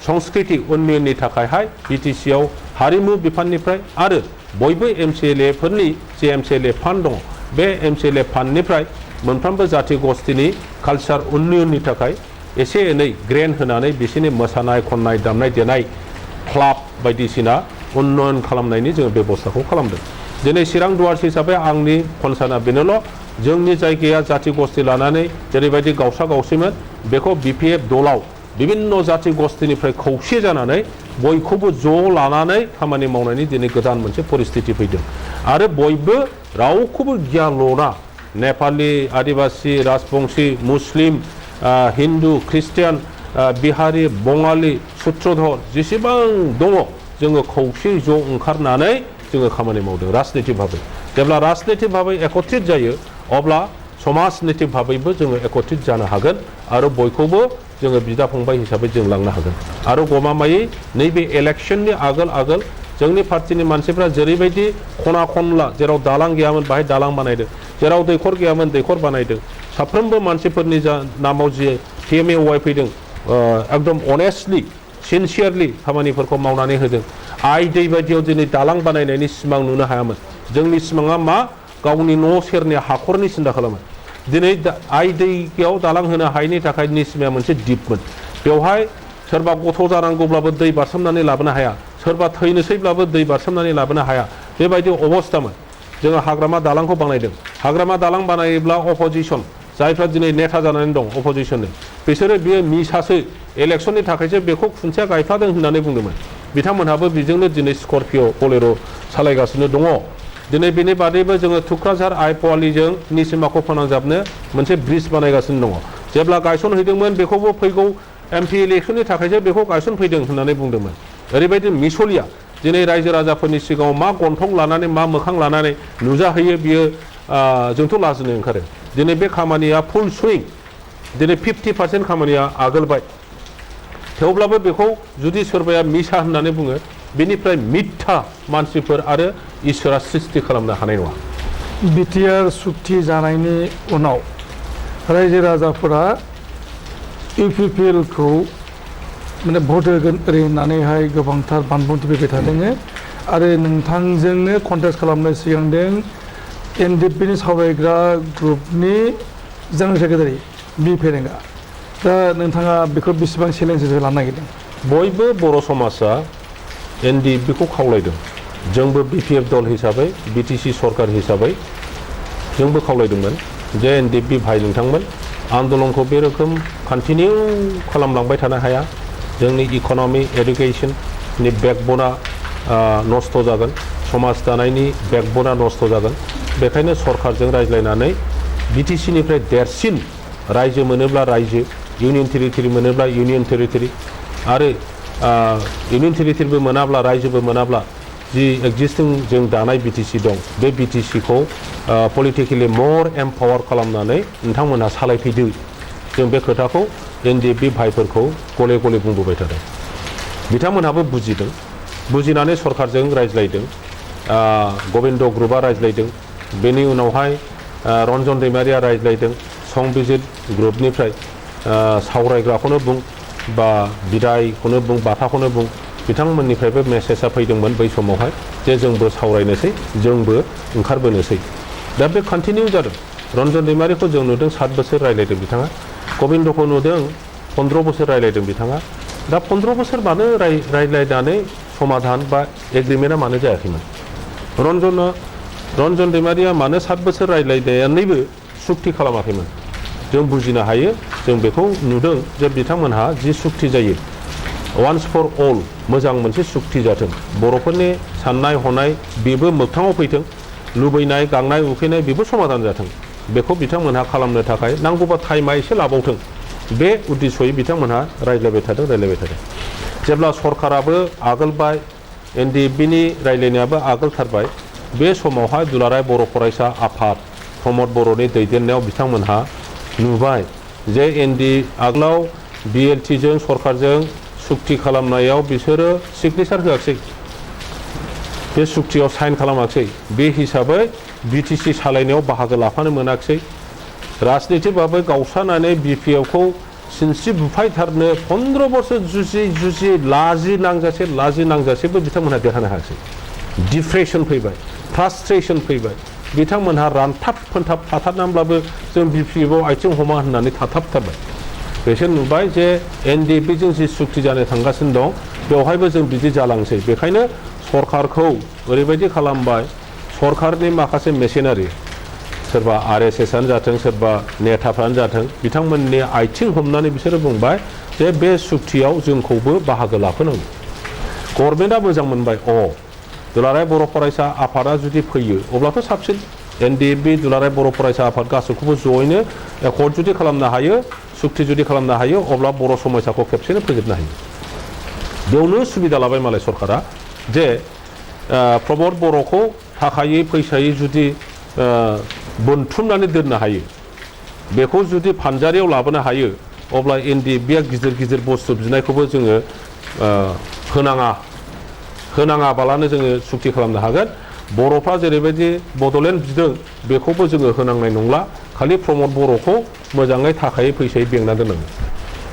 संस्कृति उन्नयननि थाखायहाय BTC आव हारिमु बिफाननिफ्राय आरो बयबो MCLA फोरनि जे MCLA फान्ड दङ बे MCLA फान्डनिफ्राय मोनफ्रोमबो जाथि गस्थिनि कालचार उन्नयननि थाखाय एसे एनै ग्रेन्ट होनानै बिसोरनि मोसानाय खननाय दामनाय देनाय क्लाब बायदिसिना उन्नयन खालामनायनि जोङो बेबस्थाखौ खालामदों दिनै चिरां दुवार्स हिसाबै आंनि कनसार्नआ बेनोल' जोंनि जायगाया जाथि गस्ति लानानै जेरैबायदि गावसा गावसिमोन बेखौ BPF दलाव बिभिन्न जाथि गस्तिनिफ्राय खौसे जानानै बयखौबो ज' लानानै खामानि मावनायनि दिनै गोदान मोनसे परिस्थिति फैदों आरो बयबो रावखौबो गियान लना नेपालि आदिबासि राजबंशी मुस्लिम हिन्दु ख्रिस्टियान बिहारि बङालि सूत्रधर जेसेबां दङ जोङो खौसे ज' ओंखारनानै जोङो खामानि मावदों राजनीतिक भाबै जेब्ला राजनीतिक भाबै एकत्रित जायो अब्ला समाजनीतिक भाबैबो जोङो एकत्रित जानो हागोन आरो बयखौबो जोङो बिदा फंबाय हिसाबै जों लांनो हागोन आरो गमामायै नैबे इलेक्शननि आगोल जोंनि पार्टिनि मानसिफ्रा जेरैबायदि खना खनला जेराव दालां गैयामोन बाहाय दालां बानायदों जेराव दैखर गैयामोन दैखर बानायदों साफ्रोमबो मानसिफोरनि नामाव जि PMAY फैदों एकदम अनेस्टलि सिनसियारलि खामानिफोरखौ मावनानै होदों आइ दै बायदियाव दिनै दालां बानायनायनि सिमां नुनो हायामोन जोंनि सिमाङा मा गावनि न' सेरनि हाखरनि सिन्था खालामो दिनै आइ दैयाव दालां होनो हायैनि थाखाय निसिमाया मोनसे दिपमोन बेवहाय सोरबा गथ' जानांगौब्लाबो दै बारसोमनानै लाबोनो हाया सोरबा थैनोसैब्लाबो दै बारसोमनानै लाबोनो हाया बेबायदि अबस्थामोन जोङो हाग्रामा दालांखौ बानायदों हाग्रामा दालां बानायोब्ला अपोजिशन जायफ्रा दिनै नेता जानानै दं अपोजिशननि बिसोरो बेयो मिसासो इलेक्सननि थाखायसो बेखौ खुन्थिया गायफ्लादों होननानै बुंदोंमोन बिथांमोनहाबो बेजोंनो दिनै स्करपिअ बलेर' सालायगासिनो दङ दिनै बेनि बादैबो जोङो थुक्राझार आइपवालिजों निसिमाखौ फोनांजाबनो मोनसे ब्रिज बानायगासिनो दङ जेब्ला गायसनहैदोंमोन बेखौबो फैगौ एमपि इलेक्सननि थाखायसो बेखौ गायसनफैदों होननानै बुंदोंमोन ओरैबायदि मिसलिया दिनै रायजो राजाफोरनि सिगाङाव मा गन्थं लानानै मा मोखां लानानै नुजाहैयो बियो जोंथ' लाजिनो ओंखारो दिनै बे खामानिया फुल सुइं दिनै 50% खामानिया आगोलबाय थेवब्लाबो बेखौ जुदि सोरबाया मिसा होननानै बुङो बेनिफ्राय मिथ्या मानसिफोर आरो इसोरा सृष्टि खालामनो हानाय नङा बिटिआर सुक्ति जानायनि उनाव रायजो राजाफोरा इउपिपिएलखौ माने भट होगोन ओरै होननानैहाय गोबांथार बानबुंथि फैबाय थादों आरो नोंथांजोंनो कन्टेस्ट खालामनो सिगांदों एनडिएफबिनि सावरायग्रा ग्रुपनि जेनेरेल सेक्रेटारि बि फेरेंगा दा नोंथाङा बेखौ बेसेबां चेलेन्जेस लानो नागिरदों बयबो बर' समाजा एनडिएफबिखौ खावलायदों जोंबो बिपिएफ दल हिसाबै बिटिसि सरकार हिसाबै जोंबो खावलायदोंमोन जे एनडिएफबि भाइ नोंथांमोन आन्दलनखौ बे रोखोम कन्टिनिउ खालामलांबाय थानो हाया जोंनि इक'नमि एडुकेशननि बेकबना नस्थ' जागोन समाज दानायनि बेकबना नस्थ' जागोन बेखायनो सरकारजों रायज्लायनानै बिटिसिनिफ्राय देरसिन रायजो मोनोब्ला रायजो इउनियन टेरिटरि मोनोब्ला इउनियन टेरिटरि आरो इउनियन टेरिटरिबो मोनाब्ला रायजोबो मोनाब्ला जि एक्जिस्टिं जों दानाय बिटिसि दं बे बिटिसिखौ पलिटिकेलि मर एम्पावार खालामनानै नोंथांमोनहा सालायफैदो जों बे खोथाखौ एनडिएफबि भाइफोरखौ गले गले बुंबोबाय थादों बिथांमोनहाबो बुजिदों बुजिनानै सरकारजों रायज्लायदों गबिन्द ग्रुपआ रायज्लायदों बेनि उनावहाय रन्जन दैमारिया रायज्लायदों संबिजित ग्रुपनिफ्राय सावरायग्राखौनो बुं बा बिदायखौनो बुं बाथाखौनो बुं बिथांमोननिफ्रायबो मेसेजआ फैदोंमोन बै समावहाय जे जोंबो सावरायनोसै जोंबो ओंखारबोनोसै दा बे कन्टिनिउ जादों रन्जन दैमारिखौ जों नुदों 7 बोसोर रायज्लायदों बिथाङा गबिन्दखौ नुदों 15 बोसोर रायज्लायदों बिथाङा दा 15 बोसोर मानो रायज्लायनानै समाधान बा एग्रिमेन्टआ मानो जायाखैमोन रन्जन दैमारिया मानो 7 बोसोर रायज्लायनानैबो सुक्ति खालामाखैमोन जों बुजिनो हायो जों बेखौ नुदों जे बिथांमोनहा जि सुक्ति जायो वान्स फर अल मोजां मोनसे सुक्ति जाथों बर'फोरनि साननाय हनाय बेबो मोगथाङाव फैथों लुबैनाय गांनाय उखैनाय बेबो समाधान जाथों बेखौ बिथांमोनहा खालामनो थाखाय नांगौबा टाइमा एसे लाबावथों बे उद्देश्ययै बिथांमोनहा रायज्लायबाय थादों जेब्ला सरकाराबो आगोलबाय एनडिएफबिनि रायज्लायनायाबो आगोलथारबाय बे समावहाय दुलाराय बर' फरायसा आफाद प्रमद बर'नि दैदेननायाव बिथांमोनहा नुबाय जे आगोलाव बिएलटिजों सरकारजों सुक्ति खालामनायाव बिसोरो सिगनेचार होआखिसै बे सुक्तियाव साइन खालामाखिसै बे हिसाबै बिटिसि सालायनायाव बाहागो लाफानो मोनाखिसै राजनितिकबाबो गावस्रानानै बिपिएफखौ सिनस्रि बुफायथारनो 15 बोसोर जुजि लाजि नांजासेबो बिथांमोनहा देरहानो हायाखिसै डिप्रेसन फैबाय फ्रास्ट्रेसन फैबाय बिथांमोनहा रानथाब फोनथाब थाथारनानैब्लाबो जों बिपिएफआव आथिं हमा होननानै थाथाबथारबाय बिसोर नुबाय जे एनडिएफबिजों जि सुक्ति जानो थांगासिनो दं बेवहायबो जों बिदि जालांसै बेखायनो सरकारखौ ओरैबायदि खालामबाय सरकारनि माखासे मेसिनारि सोरबा आरएसएसआनो जाथों सोरबा नेताफ्रानो जाथों बिथांमोननि आथिं हमनानै बिसोरो बुंबाय जे बे सुक्तियाव जोंखौबो बाहागो लाफानांगौ गभर्नमेन्टआ मोजां मोनबाय दुलाराय बर' फरायसा आफादा जुदि फैयो अब्लाथ' साबसिन एनडिएफबि दुलाराय बर' फरायसा आफाद गासैखौबो जयैनो एकर्ड जुदि खालामनो हायो सुक्ति जुदि खालामनो हायो अब्ला बर' समाजाखौ खेबसेनो फोजोबनो हायो बेयावनो सुबिदा लाबाय मालाय सरकारा जे प्रमद बर'खौ थाखायै फैसायै जुदि बोनथुमनानै दोननो हायो बेखौ जुदि फानजारियाव लाबोनो हायो अब्ला एनडिएफबिया गिदिर बुस्थु बिनायखौबो जोङो होनाङाबालानो जोङो सुक्ति खालामनो हागोन बर'फ्रा जेरैबायदि बड'लेण्ड बिदों बेखौबो जोङो होनांनाय नंला खालि प्रमद बर'खौ मोजाङै थाखायै फैसायै बेंना दोननांगौ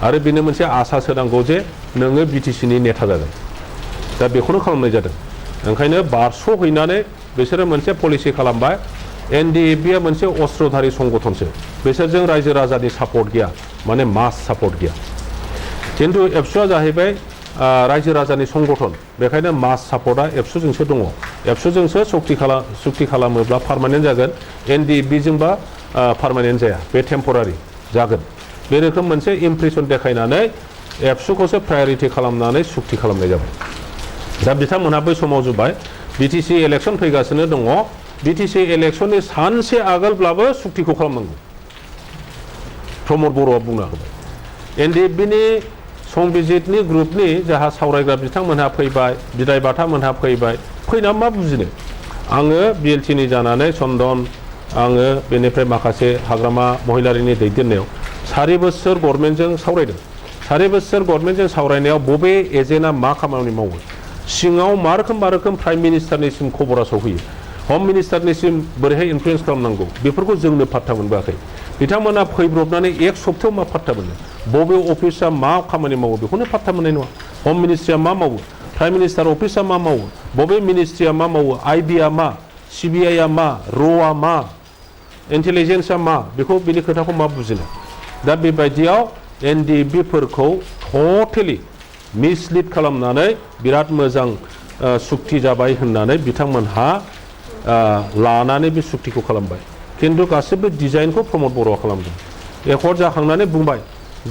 आरो बेनो मोनसे आसास होनांगौ जे नोङो बिटिसिनि नेता जागोन दा बेखौनो खालामनाय जादों ओंखायनो बारस'हैनानै बिसोरो मोनसे पलिसि खालामबाय एनडिएफबिआ मोनसे अस्त्रधारि संगठनसो बिसोरजों रायजो राजानि सापर्ट गैया माने मास सापर्ट गैया किन्तु एबसुआ जाहैबाय रायजो राजानि संगठन बेखायनो मास सापर्टआ एबसुजोंसो दङ एबसुजोंसो सुक्ति खालामोब्ला पार्मानेन्ट जागोन एनडिएफबिजोंबा पार्मानेन्ट जाया बे टेम्परारि जागोन बे रोखोम मोनसे इमप्रेसन देखायनानै एबसुखौसो प्रायरिटि खालामनानै सुक्ति खालामनाय जाबाय दा बिथांमोनहा बै समाव जुबाय बिटिसि इलेक्सन फैगासिनो दङ बिटिसि इलेक्शननि सानसे आगोलब्लाबो सुक्तिखौ खालामनांगौ प्रमद बर'आ बुंना होबाय एनडिएफबिनि संबिजितनि ग्रुपनि जाहा सावरायग्रा बिथांमोनहा फैबाय बिदाय बाथामोनहा फैबाय फैना मा बुजिनो आङो बिएलटिनि जानानै चन्दन आङो बेनिफ्राय माखासे हाग्रामा महिलारिनि दैदेननायाव 4 बोसोर गभर्नमेन्टजों सावरायदों 4 बोसोर गभर्नमेन्टजों सावरायनायाव बबे एजेन्टआ मा खामानि मावो सिङाव मा रोखोम प्राइम मिनिस्टारनिसिम खबरा सौहैयो हम मिनिस्टारनिसिम बोरैहाय इनफ्लुयेन्स खालामनांगौ बेफोरखौ जोंनो पात्ता मोनबोआखै बिथांमोना फैब्रबनानै एक सप्तायाव मा पात्ता मोनो बबे अफिसा मा खामानि मावो बेखौनो पात्ता मोननाय नङा हम मिनिस्ट्रिया मा मावो प्राइम मिनिस्टार अफिसा मा मावो बबे मिनिस्ट्रिया मा मावो आइबिआ मा सिबिआइआ मा र'आ मा इन्टेलिजेन्सआ मा बेखौ बिनि खोथाखौ मा बुजिनो दा बेबायदियाव एनडिएफबिफोरखौ टटेलि मिसलिड खालामनानै बिराद मोजां सुक्ति जाबाय होननानै बिथांमोनहा लानानै बे सुक्तिखौ खालामबाय किन्तु गासिबो डिजाइनखौ प्रमद बर'आ खालामदों एकर्ड जाखांनानै बुंबाय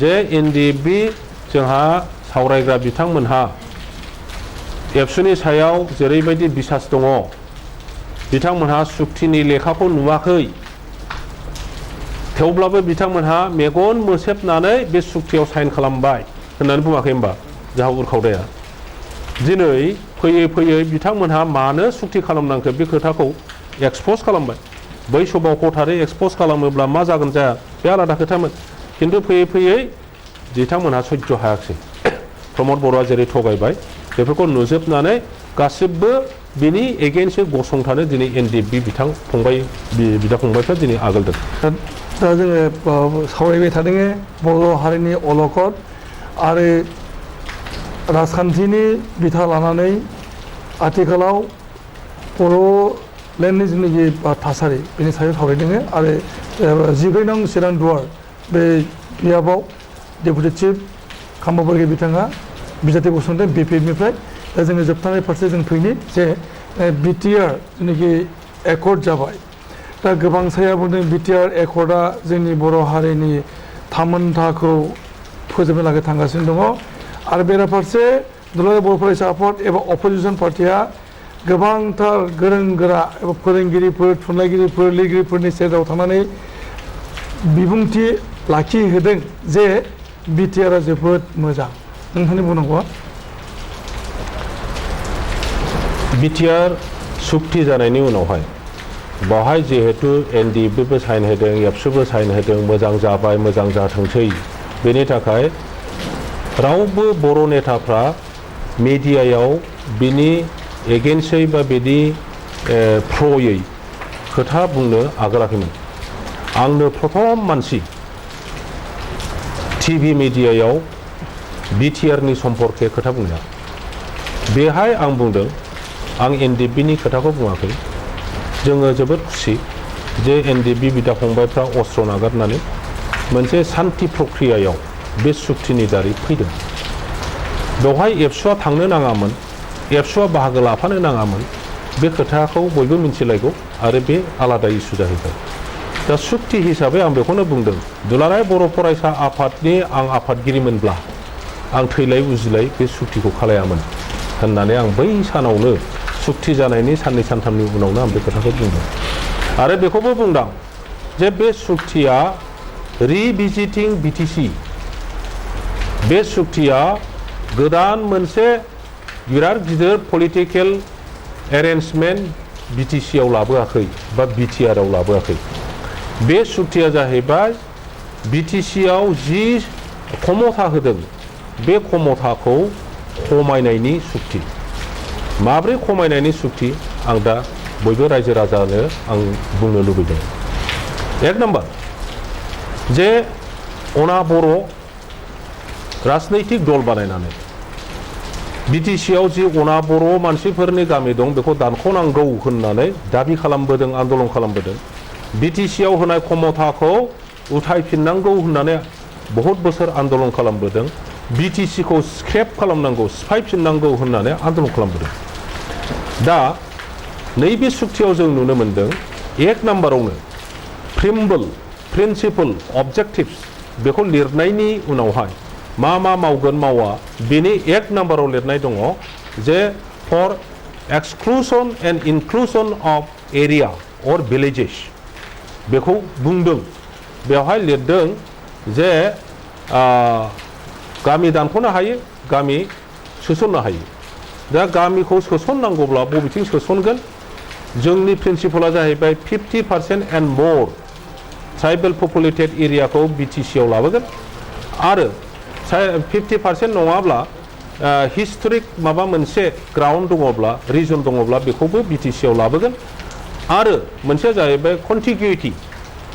जे एनडिएफबि जोंहा सावरायग्रा बिथांमोनहा एबसुनि सायाव जेरैबायदि बिसास दङ बिथांमोनहा सुक्तिनि लेखाखौ नुवाखै थेवब्लाबो बिथांमोनहा मेगन मोसेबनानै बे सुक्तियाव साइन खालामबाय होननानै बुङाखै होमबा जाहा उरखावदाया दिनै फैयै फैयै बिथांमोनहा मानो सुक्ति खालामनांखो बे खोथाखौ एक्सप'ज खालामबाय बै समाव हथारै एक्सप'ज खालामोब्ला मा जागोन जाया बे आलादा खोथामोन किन्तु फैयै फैयै बिथांमोनहा सह्य हायाखिसै प्रमद बर'आ जेरै थगायबाय बेफोरखौ नुजोबनानै गासिबो बिनि एगेन्स्टै गसंथानो दिनै एनडिएफबि बिदा फंबायफ्रा दिनै आगोलदों दा जोङो सावरायबाय थादों बर' हारिनि अलखद आरो राजखान्थिनि बिथा लानानै आथिखालाव बर'लेण्डनि जिथुनाखि थासारि बेनि सायाव सावरायदों आरो 14 नं चिरां दुवार बे बियाबाव डेपुटि चिफ खाम्बा बरग'यारि बिथाङा बिजाथि बसुमतारी बिपिएफनिफ्राय दा जोङो जोबथारनाय फारसे जों फैनि जे बिटिआर जिथुनाखि एकर्ड जाबाय दा गोबां साया बुंदों बिटिआर एकर्डआ जोंनि बर' हारिनि थामोनथाखौ फोजोबनो लागै थांगासिनो दङ आरो बेराफारसे दुलाराय बर' फरायसा आफाद एबा अपोजिसन पार्टिया गोबांथार गोरों गोरा एबा फोरोंगिरिफोर थुनलाइगिरिफोर लिरगिरिफोरनि सेराव थांनानै बिबुंथि लाखिहोदों जे बिटिआरआ जोबोद मोजां नोंथांनि बुंनांगौआ बिटिआर सुक्ति जानायनि उनावहाय बावहाय जिहेतु एनडिएफबिबो साइन होदों एबसुबो साइन होदों मोजां जाबाय मोजां जाथोंसै बेनि थाखाय रावबो बर' नेताफ्रा मिडियायाव बिनि एगेन्स्टै बा बिनि प्रयै खोथा बुंनो आगोलाखैमोन आंनो प्रथम मानसि टिभि मिडियायाव बिटिआरनि सम्पर्के खोथा बुंनाया बेहाय आं बुंदों आं एनडिएफबिनि खोथाखौ बुङाखै जोङो जोबोद खुसि जे एनडिएफबि बिदा फंबायफ्रा अस्त्र नागारनानै मोनसे सान्ति प्रक्रियायाव बे सुक्तिनि दारै फैदों बेवहाय एबसुआ थांनो नाङामोन एबसुआ बाहागो लाफानो नाङामोन बे खोथाखौ बयबो मिन्थिलायगौ आरो बे आलादा इस्यु जाहैबाय दा सुक्ति हिसाबै आं बेखौनो बुंदों दुलाराय बर' फरायसा आफादनि आं आफादगिरिमोनब्ला आं थैलाय उजिलाय बे सुक्तिखौ खालायामोन होननानै आं बै सानावनो सुक्ति जानायनि साननै सानथामनि उनावनो आं बे खोथाखौ बुंदों आरो बेखौबो बुंदों जे बे सुक्तिया रिभिजिटिं बिटिसि बे सुक्तिया गोदान मोनसे बिराद गिदिर पलिटिकेल एरेन्जमेन्ट बिटिसिआव लाबोआखै बा बिटिआरआव लाबोआखै बे सुक्तिया जाहैबाय बिटिसिआव जि क्षमता होदों बे क्षमताखौ खमायनायनि सुक्ति माब्रै खमायनायनि सुक्ति आं दा बयबो रायजो राजानो आं बुंनो लुबैदों एक नम्बर जे अना बर' राजनैतिक दल बानायनानै BTC आव जि अना बर' मानसिफोरनि गामि दं बेखौ दानख'नांगौ होननानै दाबि खालामबोदों आन्दोलन खालामबोदों BTC आव होनाय खमथाखौ उथायफिननांगौ होननानै बहुत बोसोर आन्दोलन खालामबोदों BTC खौ स्क्रेप खालामनांगौ सिफायफिननांगौ होननानै आन्दोलन खालामबोदों दा नैबे सुक्तियाव जों नुनो मोनदों एक नाम्बारावनो प्रिम्बल प्रिन्सिपल अबजेक्टिव्स बेखौ लिरनायनि उनावहाय मा मावगोन मावा बेनि एक नाम्बाराव लिरनाय दङ जे for exclusion and inclusion of area or villages बेखौ बुंदों बेवहाय लिरदों जे गामि दानख'नो हायो गामि सोसननो हायो दा गामिखौ सोसननांगौब्ला बबेथिं सोसनगोन जोंनि प्रिन्सिपला जाहैबाय 50% एन्ड मोर ट्राइबेल पपुलेटेड एरियाखौ BTC आव लाबोगोन आरो 50% नङाब्ला हिस्टोरिक माबा मोनसे ग्राउन्ड दङब्ला रिजन दङब्ला बेखौबो BTC आव लाबोगोन आरो मोनसेया जाहैबाय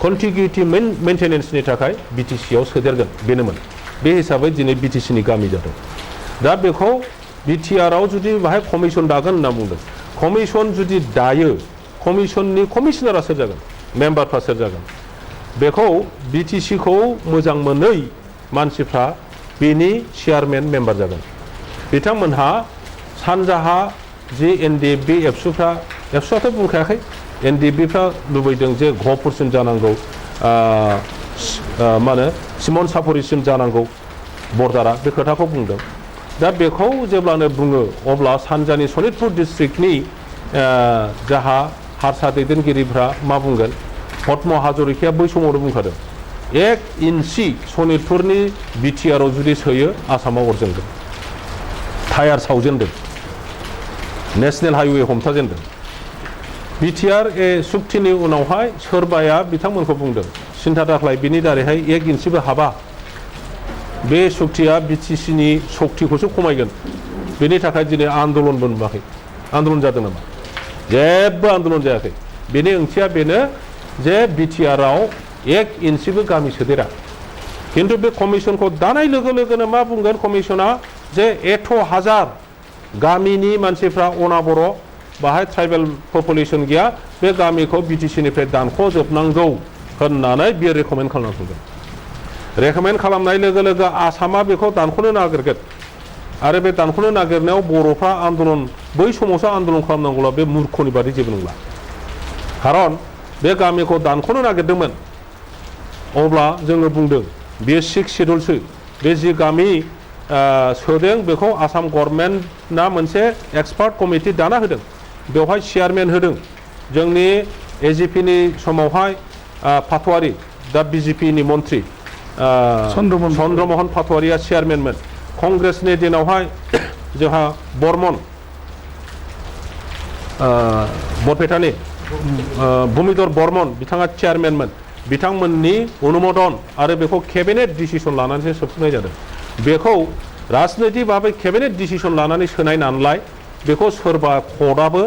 कन्टिगिउटि मेन्टेनेन्सनि थाखाय BTC आव सोदेरगोन बेनोमोन बे हिसाबै दिनै BTC नि गामि जादों दा बेखौ BTR आव जुदि बाहाय कमिसन दागोन होनना बुंदों कमिसन जुदि दायो कमिसननि कमिसनारा सोर जागोन मेम्बारफ्रा सोर जागोन बेखौ BTC खौ मोजां मोनै मानसिफ्रा बेनि चेयारमेन मेम्बार जागोन बिथांमोनहा सानजाहा जे NDB एबसुआथ' बुंखायाखै NDBफ्रा लुबैदों जे घपुरसिम जानांगौ मा होनो सिमन सापरिसिम जानांगौ बर्डारा बे खोथाखौ बुंदों दा बेखौ जेब्लानो बुङो अब्ला सानजानि सनितपुर डिस्ट्रिक्टनि जाहा हारसा दैदेनगिरिफ्रा मा बुंगोन पद्म हाजरिकाया बै समावनो बुंखादों 1 इन्सि सनितपुरनि BTR आव जुदि सोयो आसामाव अरजेनगोन टायार सावजेनदों नेशनेल हाइवे हमथाजेनदों BTR सुक्तिनि उनावहाय सोरबाया बिथांमोनखौ बुंदों सिन्था दाख्लाय बिनि दारैहाय 1 इन्सिबो हाबा बे सुक्तिया BTC नि सक्तिखौसो खमायगोन बेनि थाखाय दिनै आन्दोलनबो नुवाखै आन्दोलन जादों नामा जेबो आन्दोलन जायाखै बेनि ओंथिया बेनो जे BTR आव 1 इन्सिबो गामि सोदेरा किन्तु बे कमिसनखौ दानाय लोगो लोगोनो मा बुंगोन कमिसना जे एथ' हाजार गामिनि मानसिफ्रा अना बर' बाहाय ट्राइबेल पपुलेसन गैया बे गामिखौ BTC निफ्राय दानख'जोबनांगौ होननानै बियो रेकमेन्ड खालामनांगोन रेकमेन्ड खालामनाय लोगो लोगो आसामा बेखौ दानख'नो नागिरगोन आरो बे दानख'नो नागिरनायाव बर'फ्रा आन्दोलन बै समावसो आन्दोलन खालामनांगौब्ला बे मुर्खनि बादि जेबो नंला खारन बे गामिखौ दानख'नो नागिरदोंमोन अब्ला जोङो बुंदों बेयो 6 शेड्युलसो बे जि गामि सोदों बेखौ आसाम गभर्नमेन्टआ मोनसे एक्सपार्ट कमिटि दाना होदों बेवहाय चेयारमेन होदों जोंनि AGP नि समावहाय पाटवारी दा BJP नि मन्त्रि चन्द्रमोहन पाटवारिया चेयारमेनमोन कंग्रेसनि दिनावहाय जोंहा बर्मन बरपेटानि भूमिधर बर्मन बिथाङा चेयारमेनमोन बिथांमोननि अनुमोदन आरो बेखौ केबिनेट डिसिसन लानानैसो सोबफुंनाय जादों बेखौ राजनैतिक भाबै केबिनेट डिसिसन लानानै सोनाय नालाय बेखौ सोरबा कर्टआबो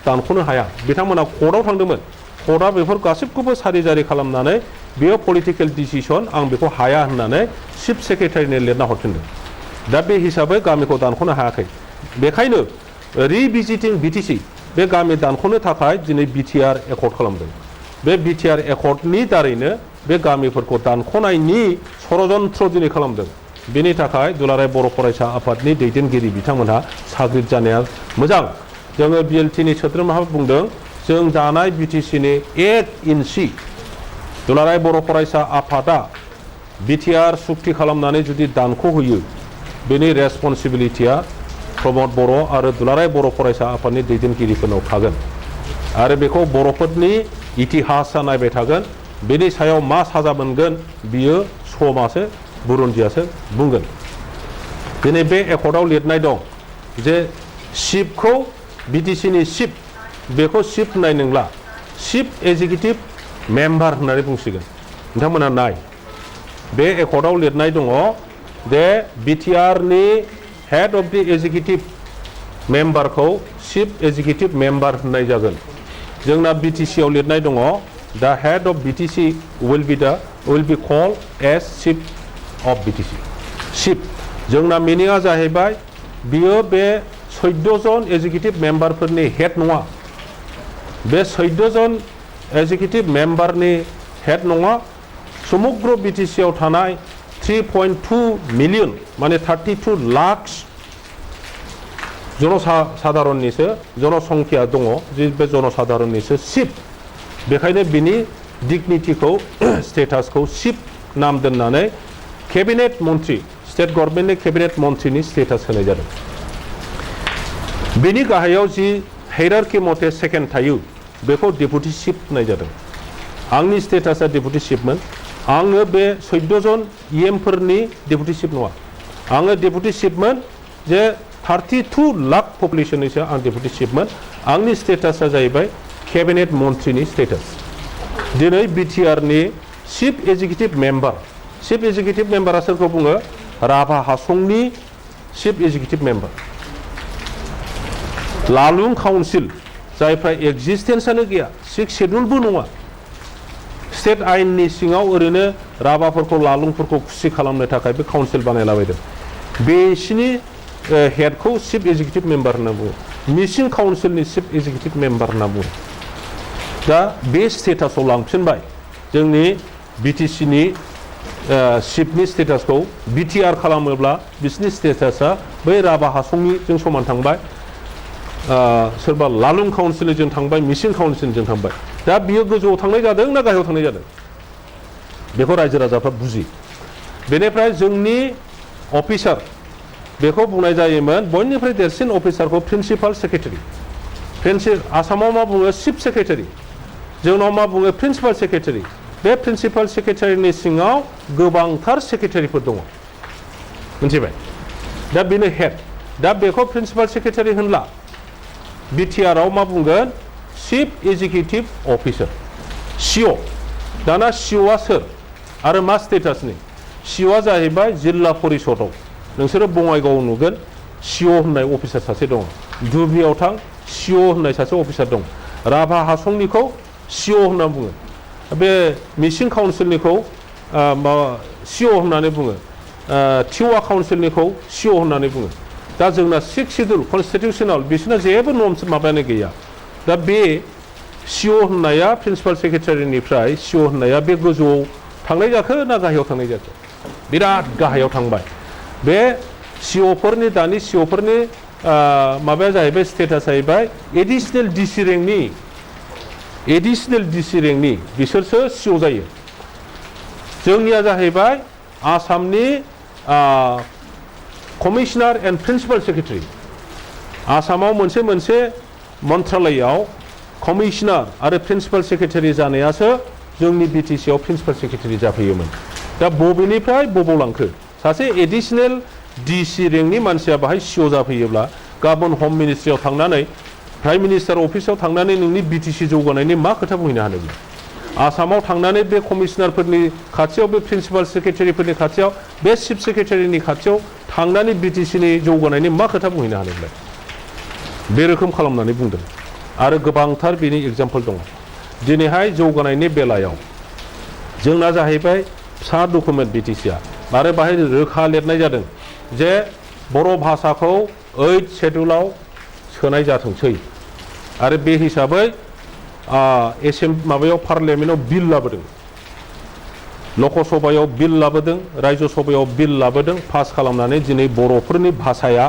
दानख'नो हाया बिथांमोना कर्टआव थांदोंमोन कर्टआ बेफोर गासिबखौबो सारि जारि खालामनानै बेयो पलिटिकेल डिसिसन आं बेखौ हाया होननानै चिफ सेक्रेटारिनो लिरना हरफिनदों दा बे हिसाबै गामिखौ दानख'नो हायाखै बेखायनो रिभिजिटिं BTC बे गामि दानख'नो थाखाय दिनै BTR एकर्ड खालामदों बे BTR एकर्डनि दारैनो बे गामिफोरखौ दानख'नायनि षड़यन्त्र दिनै खालामदों बेनि थाखाय दुलाराय बर' फरायसा आफादनि दैदेनगिरि बिथांमोनहा साग्रिद जानाया मोजां जोङो BLT नि सोद्रोमाहा बुंदों जों दानाय BTC नि 1 इन्सि दुलाराय बर' फरायसा आफादा BTR सुक्ति खालामनानै जुदि दानख'होयो बेनि रेसपन्सिबिलिटिया प्रमद बर' आरो दुलाराय बर' फरायसा आफादनि दैदेनगिरिफोरनाव थागोन आरो बेखौ बर'फोरनि इतिहासआ नायबाय थागोन बेनि सायाव मा साजा मोनगोन बियो समासो बुरुन्जियासो बुंगोन दिनै बे एकर्डआव लिरनाय दं जे चिफखौ BTC नि चिफ बेखौ चिफ होननाय नंला चिफ एक्जिकिउटिभ मेम्बार होननानै बुंसिगोन नोंथांमोना नाय बे एकर्डआव लिरनाय दङ जे BTR नि हेड अफ दि एक्जिकिउटिभ मेम्बारखौ चिफ एक्जिकिउटिभ मेम्बार होननाय जागोन जोंना BTC आव लिरनाय दङ दा head of BTC will be called as chief of BTC chief जोंना मिनिङा जाहैबाय बियो बे 14 जन एग्जिकिउटिव मेम्बारफोरनि हेड नङा बे 14 जन एग्जिकिउटिव मेम्बारनि हेड नङा समग्र बिटिसि आव थानाय 3.2 मिलियन माने 32 लाख जनसाधारननिसो जनसंख्या दङ जे बे जनसाधारननिसो चिफ बेखायनो बिनि डिगनिटिखौ स्टेटासखौ चिफ नाम दोननानै केबिनेट मन्त्रि स्टेट गभर्नमेन्टनि केबिनेट मन्त्रिनि स्टेटास होनाय जादों बिनि गाहायाव जि हायरार्कि मथे सेकेन्ड थायो बेखौ डेपुटि चिफ होननाय जादों आंनि स्टेटासा डेपुटि चिफमोन आङो बे 14 जन इएमफोरनि डेपुटि चिफ नङा आङो डेपुटि चिफमोन जे 32 लाख पपुलेसननिसो आं डेपुटि चिफमोन आंनि स्टेटासा जाहैबाय केबिनेट मन्त्रिनि स्टेटास दिनै बिटिआरनि चिफ एग्जिकिउटिभ मेम्बारा सोरखौ बुङो Rabha हासंनि chief executive member Lalung council जायफ्रा एक्जिस्टेन्सआनो गैया 6 शेड्युलबो नङा स्टेट आइननि सिङाव ओरैनो राभाफोरखौ लालुंफोरखौ खुसि खालामनो थाखाय बे काउन्सिल बानायलाबायदों बेसिनि हेडखौ चिफ एग्जिकिउटिभ मेम्बार होनना बुङो मिसिं काउन्सिलनि चिफ एग्जिकिउटिभ मेम्बार होनना बुङो दा बे स्टेटासाव लांफिनबाय जोंनि बिटिसिनि चिफनि स्टेटासखौ बिटिआर खालामोब्ला बिसिनि स्टेटासा बै राभा हासंनिजों समान थांबाय सोरबा लालुं काउन्सिलजों थांबाय मिसिं काउन्सिलजों थांबाय दा बियो गोजौआव थांनाय जादों ना गाहायाव थांनाय जादों बेखौ रायजो राजाफ्रा बुजि बेनिफ्राय जोंनि अफिसार बेखौ बुंनाय जायोमोन बयनिफ्राय देरसिन अफिसारखौ प्रिन्सिपाल सेक्रेटारि आसामाव मा बुङो चिफ सेक्रेटारि जोंनाव मा बुङो प्रिन्सिपाल सेक्रेटारि बे प्रिन्सिपाल सेक्रेटारिनि सिङाव गोबांथार सेक्रेटारिफोर दङ मिथिबाय दा बेनो हेड दा बेखौ प्रिन्सिपाल सेक्रेटारि होनला बिटिआरआव मा बुंगोन चिफ एग्जिकिउटिभ अफिसार सिअ दाना सिअआ सोर आरो मा स्टेटासनि सिअआ जाहैबाय जिल्ला परिषदआव नोंसोरो बङाइगावआव नुगोन सिअ होननाय अफिसार सासे दङ धुबुरीयाव थां सिअ होननाय सासे अफिसार दं राभा हासंनिखौ सिअ होनना बुङो बे मिसिं काउन्सिलनिखौ सिअ होननानै बुङो टिवा काउन्सिलनिखौ सिअ होननानै बुङो दा जोंना 6 शेड्युल कनस्टिटिउसनाल बिसोरना जेबो नर्म्स माबायानो गैया दा बे सिअ होननाया प्रिन्सिपाल सेक्रेटारिनिफ्राय सिअ होननाया बे गोजौआव थांनाय जाखो ना गाहायाव थांनाय जाखो बिराद गाहायाव थांबाय बे सिअफोरनि दानि सिअफोरनि माबाया जाहैबाय स्टेटास जाहैबाय एडिशनेल डिसि रेंकनि बिसोरसो सिअ जायो जोंनिया जाहैबाय आसामनि कमिशनार एन्ड प्रिन्सिपाल सेक्रेटारि आसामाव मोनसे मन्त्रालयआव कमिशनार आरो प्रिन्सिपाल सेक्रेटारि जानायासो जोंनि बिटिसिआव प्रिन्सिपाल सेक्रेटारि जाफैयोमोन दा बबेनिफ्राय बबाव लांखो सासे एडिशनेल डिसि रेंकनि मानसिया बाहाय सिअ जाफैयोब्ला गाबोन हम मिनिस्ट्रियाव थांनानै प्राइम मिनिस्टार अफिसाव थांनानै नोंनि बिटिसि जौगानायनि मा खोथा बुंहैनो हानो आसामाव थांनानै बे कमिशनारफोरनि खाथियाव बे प्रिन्सिपाल सेक्रेटारिफोरनि खाथियाव बे चिफ सेक्रेटारिनि खाथियाव थांनानै बिटिसिनि जौगानायनि मा खोथा बुंहैनो हानोब्ला बे रोखोम खालामनानै बुंदों आरो गोबांथार बेनि एग्जाम्पल दङ दिनैहाय जौगानायनि बेलायाव जोंना जाहैबाय फिसा डकुमेन्ट बिटिसिआ आरो बाहाय रोखा लिरनाय जादों जे बर' भाषाखौ 8 शेड्युलाव सोनाय जाथोंसै आरो बे हिसाबै माबायाव पार्लियामेन्टआव बिल लाबोदों लकसभायाव बिल लाबोदों राज्य सभायाव बिल लाबोदों पास खालामनानै दिनै बर'फोरनि भाषाया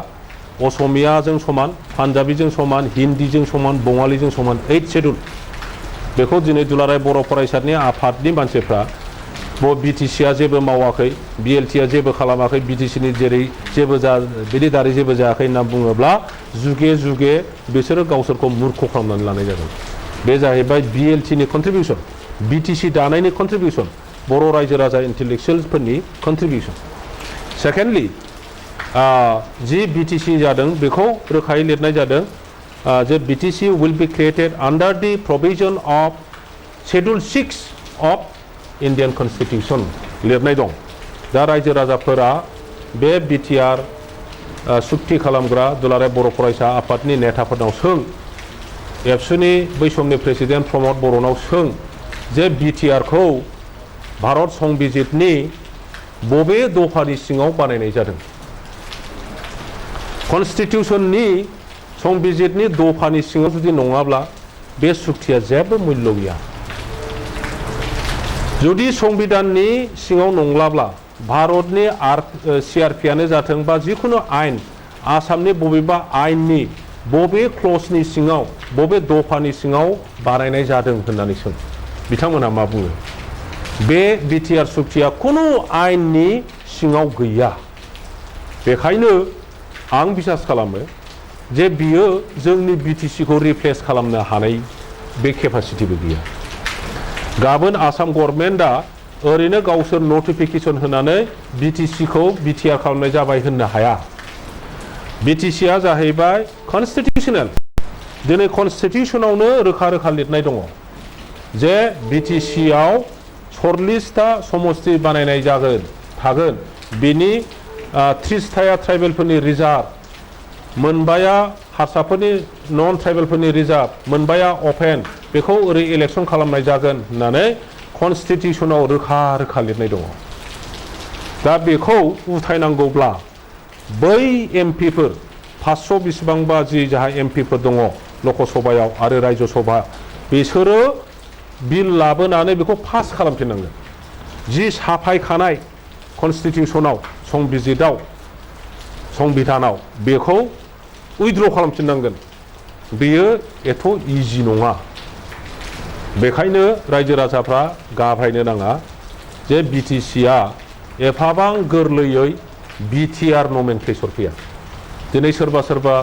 असमियाजों समान पान्जाबीजों समान हिन्दीजों समान बङालिजों समान 8 शेड्युल बेखौ दिनै दुलाराय बर' फरायसानि आफादनि मानसिफ्रा बिटिसिआ जेबो मावाखै बिएलटिआ जेबो खालामाखै बिटिसिनि जेरै जेबो बिनि दारै जेबो जायाखै होनना बुङोब्ला जुगे जुगे बिसोरो गावसोरखौ मुर्ख खालामनानै लानाय जादों बे जाहैबाय बिएलटिनि कन्ट्रिबिउसन बिटिसि दानायनि कन्ट्रिबिउसन बर' रायजो राजा इन्टेलेक्सुयेल्सफोरनि कन्ट्रिबिउसन सेकेन्डलि जि बिटिसि जादों बेखौ रोखायै लिरनाय जादों जे BTC will be created under the provision of schedule 6 of Indian constitution लिरनाय दं दा रायजो राजाफोरा बे बिटिआर सुक्ति खालामग्रा दुलाराय बर' फरायसा आफादनि नेताफोरनाव सों एबसुनि बै समनि प्रेसिडेन्ट प्रमद बर'नाव सों जे बिटिआरखौ भारत संबिजितनि बबे दफानि सिङाव बानायनाय जादों कन्स्टिटिउसननि संबिजितनि दफानि सिङाव जुदि नङाब्ला बे सुक्तिया जेबो मुल्य गैया जुदि संबिधाननि सिङाव नंलाब्ला भारतनि CRPआनो जाथों बा जिखुनु आयेन आसामनि बबेबा आयेननि बबे क्लजनि सिङाव बबे दफानि सिङाव बानायनाय जादों होननानै सों बिथांमोनहा मा बुङो बे बिटिआर सुक्तिया खुनु आयेननि सिङाव गैया बेखायनो आं बिसास खालामो जे बियो जोंनि बिटिसिखौ रिप्लेस खालामनो हानाय बे केपासिटिबो गैया गाबोन आसाम गभर्नमेन्टआ ओरैनो गावसोर नटिफिकेसन होनानै बिटिसिखौ बिटिआर खालामनाय जाबाय होननो हाया बिटिसिआ जाहैबाय कनस्टिटिउसनेल दिनै कनस्टिटिउसनावनो रोखा रोखा लिरनाय दङ जे बिटिसिआव 40टा समस्ति बानायनाय जागोन थागोन बिनि 30टाया ट्राइबेलफोरनि रिजार्भ मोनबाया हारसाफोरनि नन ट्राइबेलफोरनि रिजार्भ मोनबाया अपेन बेखौ ओरै इलेक्सन खालामनाय जागोन होननानै कनस्टिटिउसनाव रोखा रोखा लिरनाय दङ दा बेखौ उथायनांगौब्ला बै एमपिफोर 500 बिसिबांबा जि जाहा एमपिफोर दङ लकसभायाव आरो रायजो सभा बिसोरो बिल लाबोनानै बेखौ पास खालामफिननांगोन जि साफायखानाय कनस्टिटिउसनाव संबिधानाव बेखौ उइथड्र खालामफिननांगोन बेयो एथ' इजि नङा बेखायनो रायजो राजाफ्रा गाब्रायनो नाङा जे बिटिसिआ एफाबां गोरलैयै बिटिआर नमेनक्लेचर फैया दिनै सोरबा सोरबा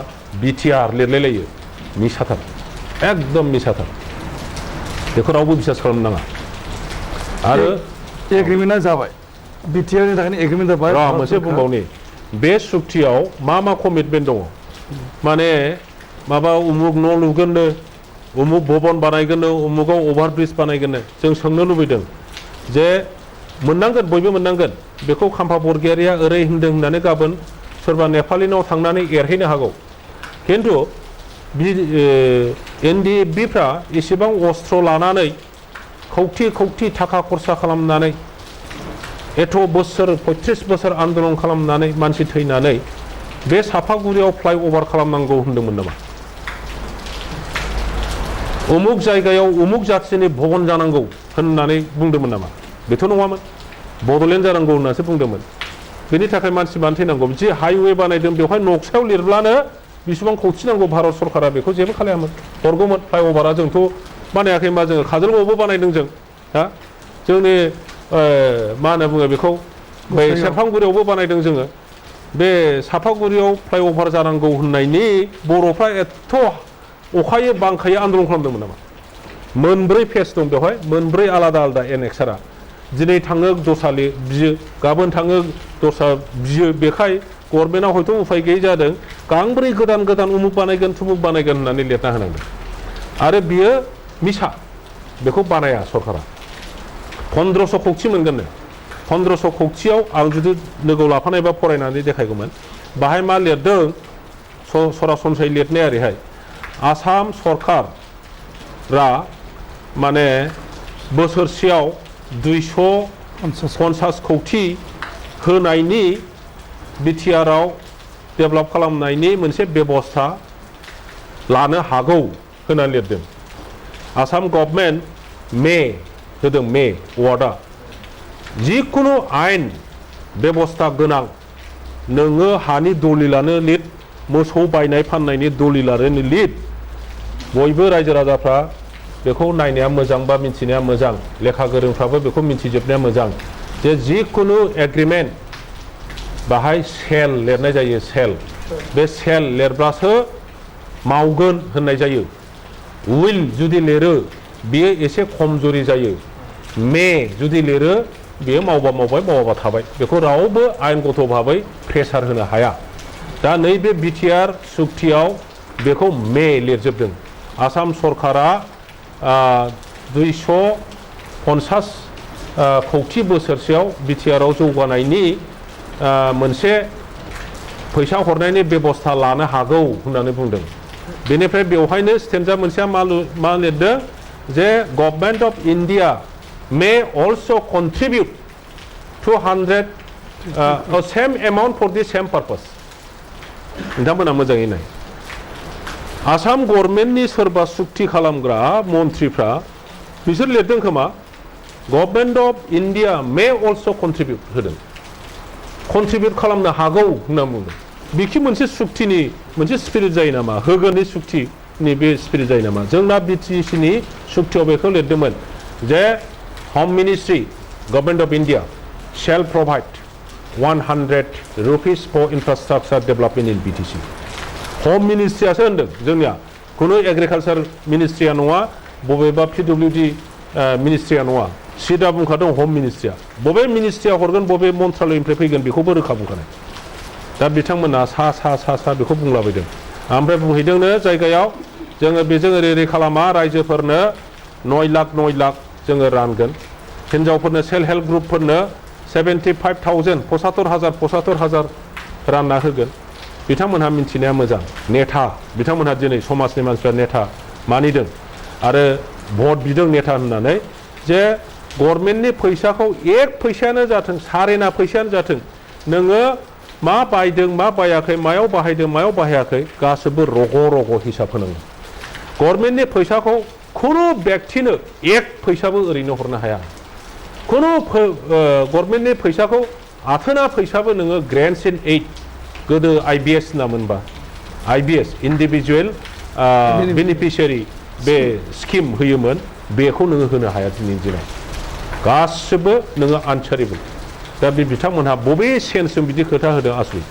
बिटिआर लिरलायलायो मिसाथार एकदम मिसाथार बेखौ रावबो बिसास खालामनो नाङा आरो एग्रिमेन्टआ जाबाय बिटिआरनि थाखाय एग्रिमेन्ट जाबाय मोनसे बुंबावनि बे सुक्तियाव मा मा कमिटमेन्ट दङ माने माबा उमुग न' लुगोननो उमुग भवन बानायगोननो उमुगाव अभारब्रिज बानायगोननो जों सोंनो लुबैदों जे मोननांगोन बयबो मोननांगोन बेखौ खाम्फा बरगयारिया ओरै होनदों होननानै गाबोन सोरबा नेपालिनाव थांनानै एरहैनो हागौ खिन्थु NDFBफ्रा एसेबां अस्त्र लानानै खौथि खौथि थाखा खरसा खालामनानै एथ' बोसोर 35 बोसोर आन्दलन खालामनानै मानसि थैनानै बे साफागुरियाव फ्लाइअभार खालामनांगौ होनदोंमोन नामा उमुक जायगायाव उमुक जाथिनि भवन जानांगौ होननानै बुंदोंमोन नामा बेथ' नङामोन बड'लेण्ड जानांगौ होननासो बुंदोंमोन बेनि थाखाय मानसि मानो थैनांगौ जि हाइवे बानायदों बेवहाय नक्सायाव लिरब्लानो बेसेबां खौथि नांगौ भारत सरकारा बेखौ जेबो खालायामोन हरगौमोन फ्लाइअभारा जोंथ' बानायाखै मा जोङो काजलगावआवबो बानायदों जों हा जोंनि मा होनना बुङो बेखौ बै सेरफांगुरियावबो बानायदों जोङो बे साफागुरियाव फ्लाइअभार जानांगौ होननायनि बर'फ्रा एथ' अखायै बांखायै आन्दलन खालामदोंमोन नामा मोनब्रै फेज दं बेवहाय मोनब्रै आलादा आलादा एनेक्सारा दिनै थाङो दस्रा बियो गाबोन थाङो दस्रा बियो बेखाय गभर्नमेन्टआ हयथ' उफाय गैयै जादों गांब्रै गोदान गोदान उमुक बानायगोन थुमुक बानायगोन होननानै लिरना होनांगोन आरो बियो मिसा बेखौ बानाया सरकारा 1500 खौथि मोनगोननो 1500 खौथियाव आं जुदि लोगोआव लाफानायबा फरायनानै देखायगौमोन बाहाय मा लिरदों सरासनस्रायै लिरनाया ओरैहाय आसाम सरकारा माने बोसोरसेयाव 250 खौथि होनायनि बिटिआरआव डेभेलप खालामनायनि मोनसे बेबस्था लानो हागौ होननानै लिरदों आसाम गभर्नमेन्ट मे होदों मे वार्डआ जिखुनु आयेन बेबस्था गोनां नोङो हानि दलिलानो लिर मोसौ बायनाय फाननायनि दलिलानो लिर बयबो रायजो राजाफ्रा बेखौ नायनाया मोजां बा मिन्थिनाया मोजां लेखा गोरोंफ्राबो बेखौ मिन्थिजोबनाया मोजां जे जिखुनु एग्रिमेन्ट बाहाय सेल लिरनाय जायो सेल बे सेल लिरब्लासो मावगोन होननाय जायो उइल जुदि लिरो बियो एसे खमजुरि जायो मे जुदि लिरो बियो मावबा मावबाय मावाबा थाबाय बेखौ रावबो आयेनगत भाबै प्रेसार होनो हाया दा नैबे बिटिआर सुक्तियाव बेखौ मे लिरजोबदों आसाम सरकारा 250 खौथि बोसोरसेयाव बिटिआरआव जौगानायनि मोनसे फैसा हरनायनि बेबस्था लानो हागौ होननानै बुंदों बेनिफ्राय बेवहायनो स्टेन्जा मोनसेया मा लिरदों जे government of India May also contribute 200 same amount for the same purpose नोंथांमोना मोजाङै नाय आसाम गभर्नमेन्टनि सोरबा सुक्ति खालामग्रा मन्थ्रिफ्रा बिसोर लिरदों खोमा government of India May also contribute होदों कन्ट्रिबिउट खालामनो हागौ होनना बुंदों बिखि मोनसे सुक्तिनि मोनसे स्पिरिट जायो नामा होगोननि सुक्तिनि बे स्पिरिट जायो नामा जोंना BTC नि सुक्तियाव बेखौ लिरदोंमोन जे home ministry government of India shall provide 100 rupees for infrastructure development in BTC home मिनिस्ट्रियासो होनदों जोंनिया खुनु एग्रिकालचार मिनिस्ट्रिया नङा बबेबा PWD मिनिस्ट्रिया नङा सिदा बुंखादों होम मिनिस्ट्रिया बबे मिनिस्ट्रिया हरगोन बबे मन्त्रालयनिफ्राय फैगोन बेखौबो रोखा बुंखानाय दा बिथांमोना सा बेखौ बुंलाबायदों ओमफ्राय बुंहैदोंनो जायगायाव जोङो बेजों ओरै खालामा रायजोफोरनो 9 लाख जोङो रानगोन हिनजावफोरनो सेल्फ हेल्प ग्रुपफोरनो 75,000 75,000 रानना होगोन बिथांमोनहा मिन्थिनाया मोजां नेता बिथांमोनहा दिनै समाजनि मानसिफ्रा नेता मानिदों आरो भट बिदों नेता होननानै जे गभर्नमेन्टनि फैसाखौ एक फैसायानो जाथों सारेना फैसायानो जाथों नोङो मा बायदों मा बायाखै मायाव बाहायदों मायाव बाहायाखै गासैबो रग' हिसाब होनांगौ गभर्नमेन्टनि फैसाखौ खुनु व्यक्तिनो एक फैसाबो ओरैनो हरनो हाया खुनु गभर्नमेन्टनि फैसाखौ आथोना फैसाबो नोङो ग्रेन्टस इन एइड गोदो IBS होनना मोनबा IBS इन्डिभिजुवेल बेनिफिसियारि बे स्किम होयोमोन बेखौ नोङो होनो हाया दिनैनि दिनाव गासिबो नोङो आनसारेबल दा बे बिथांमोनहा बबे सेन्सजों बिदि खोथा होदों आसरित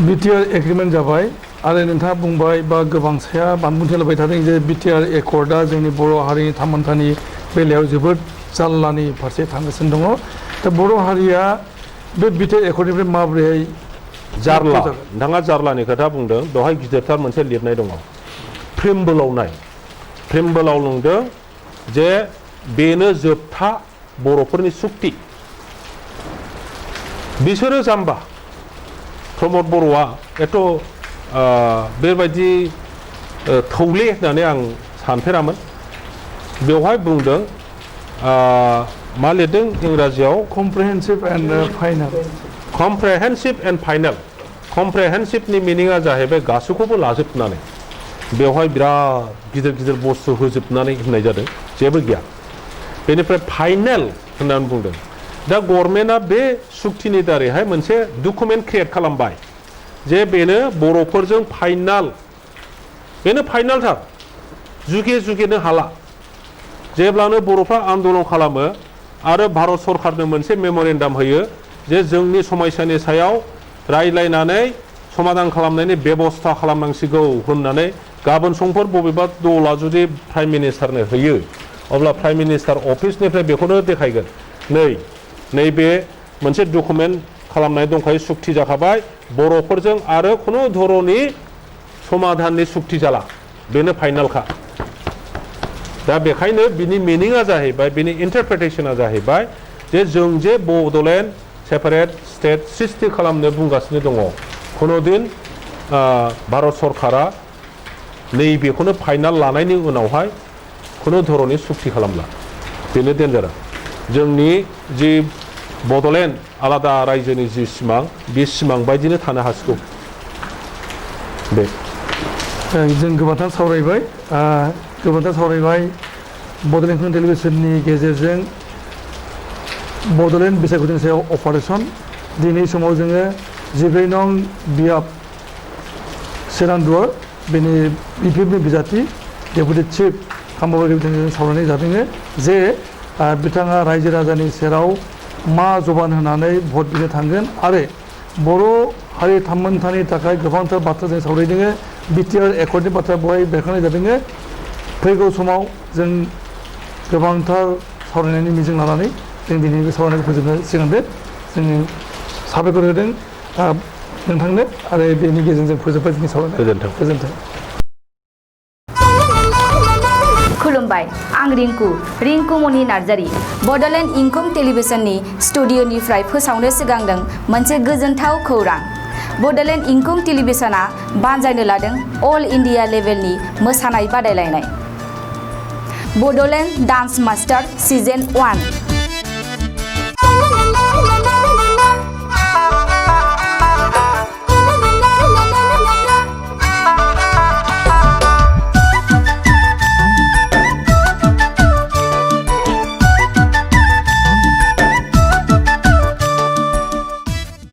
BTR एग्रिमेन्ट जाबाय आरो नोंथाङा बुंबाय बा गोबांसाया बानबुंथि होबाय थादों जे BTR एकर्डआ जोंनि बर' हारिनि थामोन्थानि बेलायाव जोबोद जारलानि फारसे थांगासिनो दङ दा बर' हारिया बे BTR एकर्डनिफ्राय माबोरैहाय जारला नोंथाङा जारलानि खोथा बुंदों बेवहाय गिदिरथार मोनसे लिरनाय दङ प्रिम्बोलाव बुंदों जे बेनो जोबथा बर'फोरनि सुक्ति बिसोरो जाम्बा प्रमद बर'आ एथ' बेबायदि थौले होननानै आं सानफेरामोन बेवहाय बुंदों मा लिरदों इंराजियाव कम्प्रिहेन्सिभ एन्ड फाइनाल कम्प्रिहेन्सिभनि मिनिङा जाहैबाय गासैखौबो लाजोबनानै बेवहाय बिराद गिदिर बुस्थु होजोबनानै होननाय जादों जेबो गैया बेनिफ्राय फाइनेल होननानै बुंदों दा गभर्नमेन्टआ बे सुक्तिनि दारैहाय मोनसे डकुमेन्ट क्रिएट खालामबाय जे बेनो बर'फोरजों बेनो फाइनालथार जुगेनो हाला जेब्लानो बर'फ्रा आन्दलन खालामो आरो भारत सरकारनो मोनसे मेम'रेन्डाम होयो जे जोंनि समस्यानि सायाव रायज्लायनानै समाधान खालामनायनि बेबस्था खालामनांसिगौ होननानै गाबोन समफोर बबेबा दला जुदि प्राइम मिनिस्टारनो होयो अब्ला प्राइम मिनिस्टार अफिसनिफ्राय बेखौनो देखायगोन नैबे मोनसे डकुमेन्ट खालामनाय दंखायो सुक्ति जाखाबाय बर'फोरजों आरो खुनु धरननि समाधाननि सुक्ति जाला बेनो फाइनालखा दा बेखायनो बिनि मिनिङा जाहैबाय बिनि इन्टारप्रिटेसना जाहैबाय जे जों जे बड'लेण्ड सेपारेट स्टेट सृष्टि खालामनो बुंगासिनो दङ खुनु दिन भारत सरकारा नैबेखौनो फाइनाल लानायनि उनावहाय खुनु धरननि सुक्ति खालामला बेनो डेन्जारा जोंनि जि बड'लेण्ड आलादा रायजोनि जि सिमां बे सिमां बायदिनो थानो हासिगौ बे जों गोबांथार सावरायबाय बड'लेण्ड टेलिभिजननि गेजेरजों बड'लेण्ड बिसायख'थिनि सायाव अपारेसन दिनै समाव जोङो 14 नं बियाब सेरानदुवार बेनि BPFनि बिजाथि डेपुटि चिफ खामबाबारि बिथांजों सावरायनाय जादों जे बिथाङा रायजो राजानि सेराव मा जबान होनानै भट बिनो थांगोन आरो बर' हारि थामोन्थानि थाखाय गोबांथार बाथ्रा जों सावरायदों BTR एकर्डनि बाथ्रा बेवहाय बेरखांनाय जादों फैगौ समाव जों गोबांथार सावरायनायनि मिजिं लानानै जों दिनैनि बे सावरायनायखौ फोजोबनो सिगांदों जों साबायखर होदों नोंथांनो आरो बेनि गेजेरजों फोजोबबाय जोंनि सावरायनाय गोजोन्थों खुलुमबाय आं रिंकुमनि नार्जारी बड'लेण्ड इंखं टेलिभिजननि स्टुडिअ'निफ्राय फोसावनो सिगांदों मोनसे गोजोनथाव खौरां बड'लेण्ड इंखं टेलिभिजना बानजायनो लादों अल इन्डिया लेभेलनि मोसानाय बादायलायनाय बड'लेण्ड डान्स मास्टार सिजन 1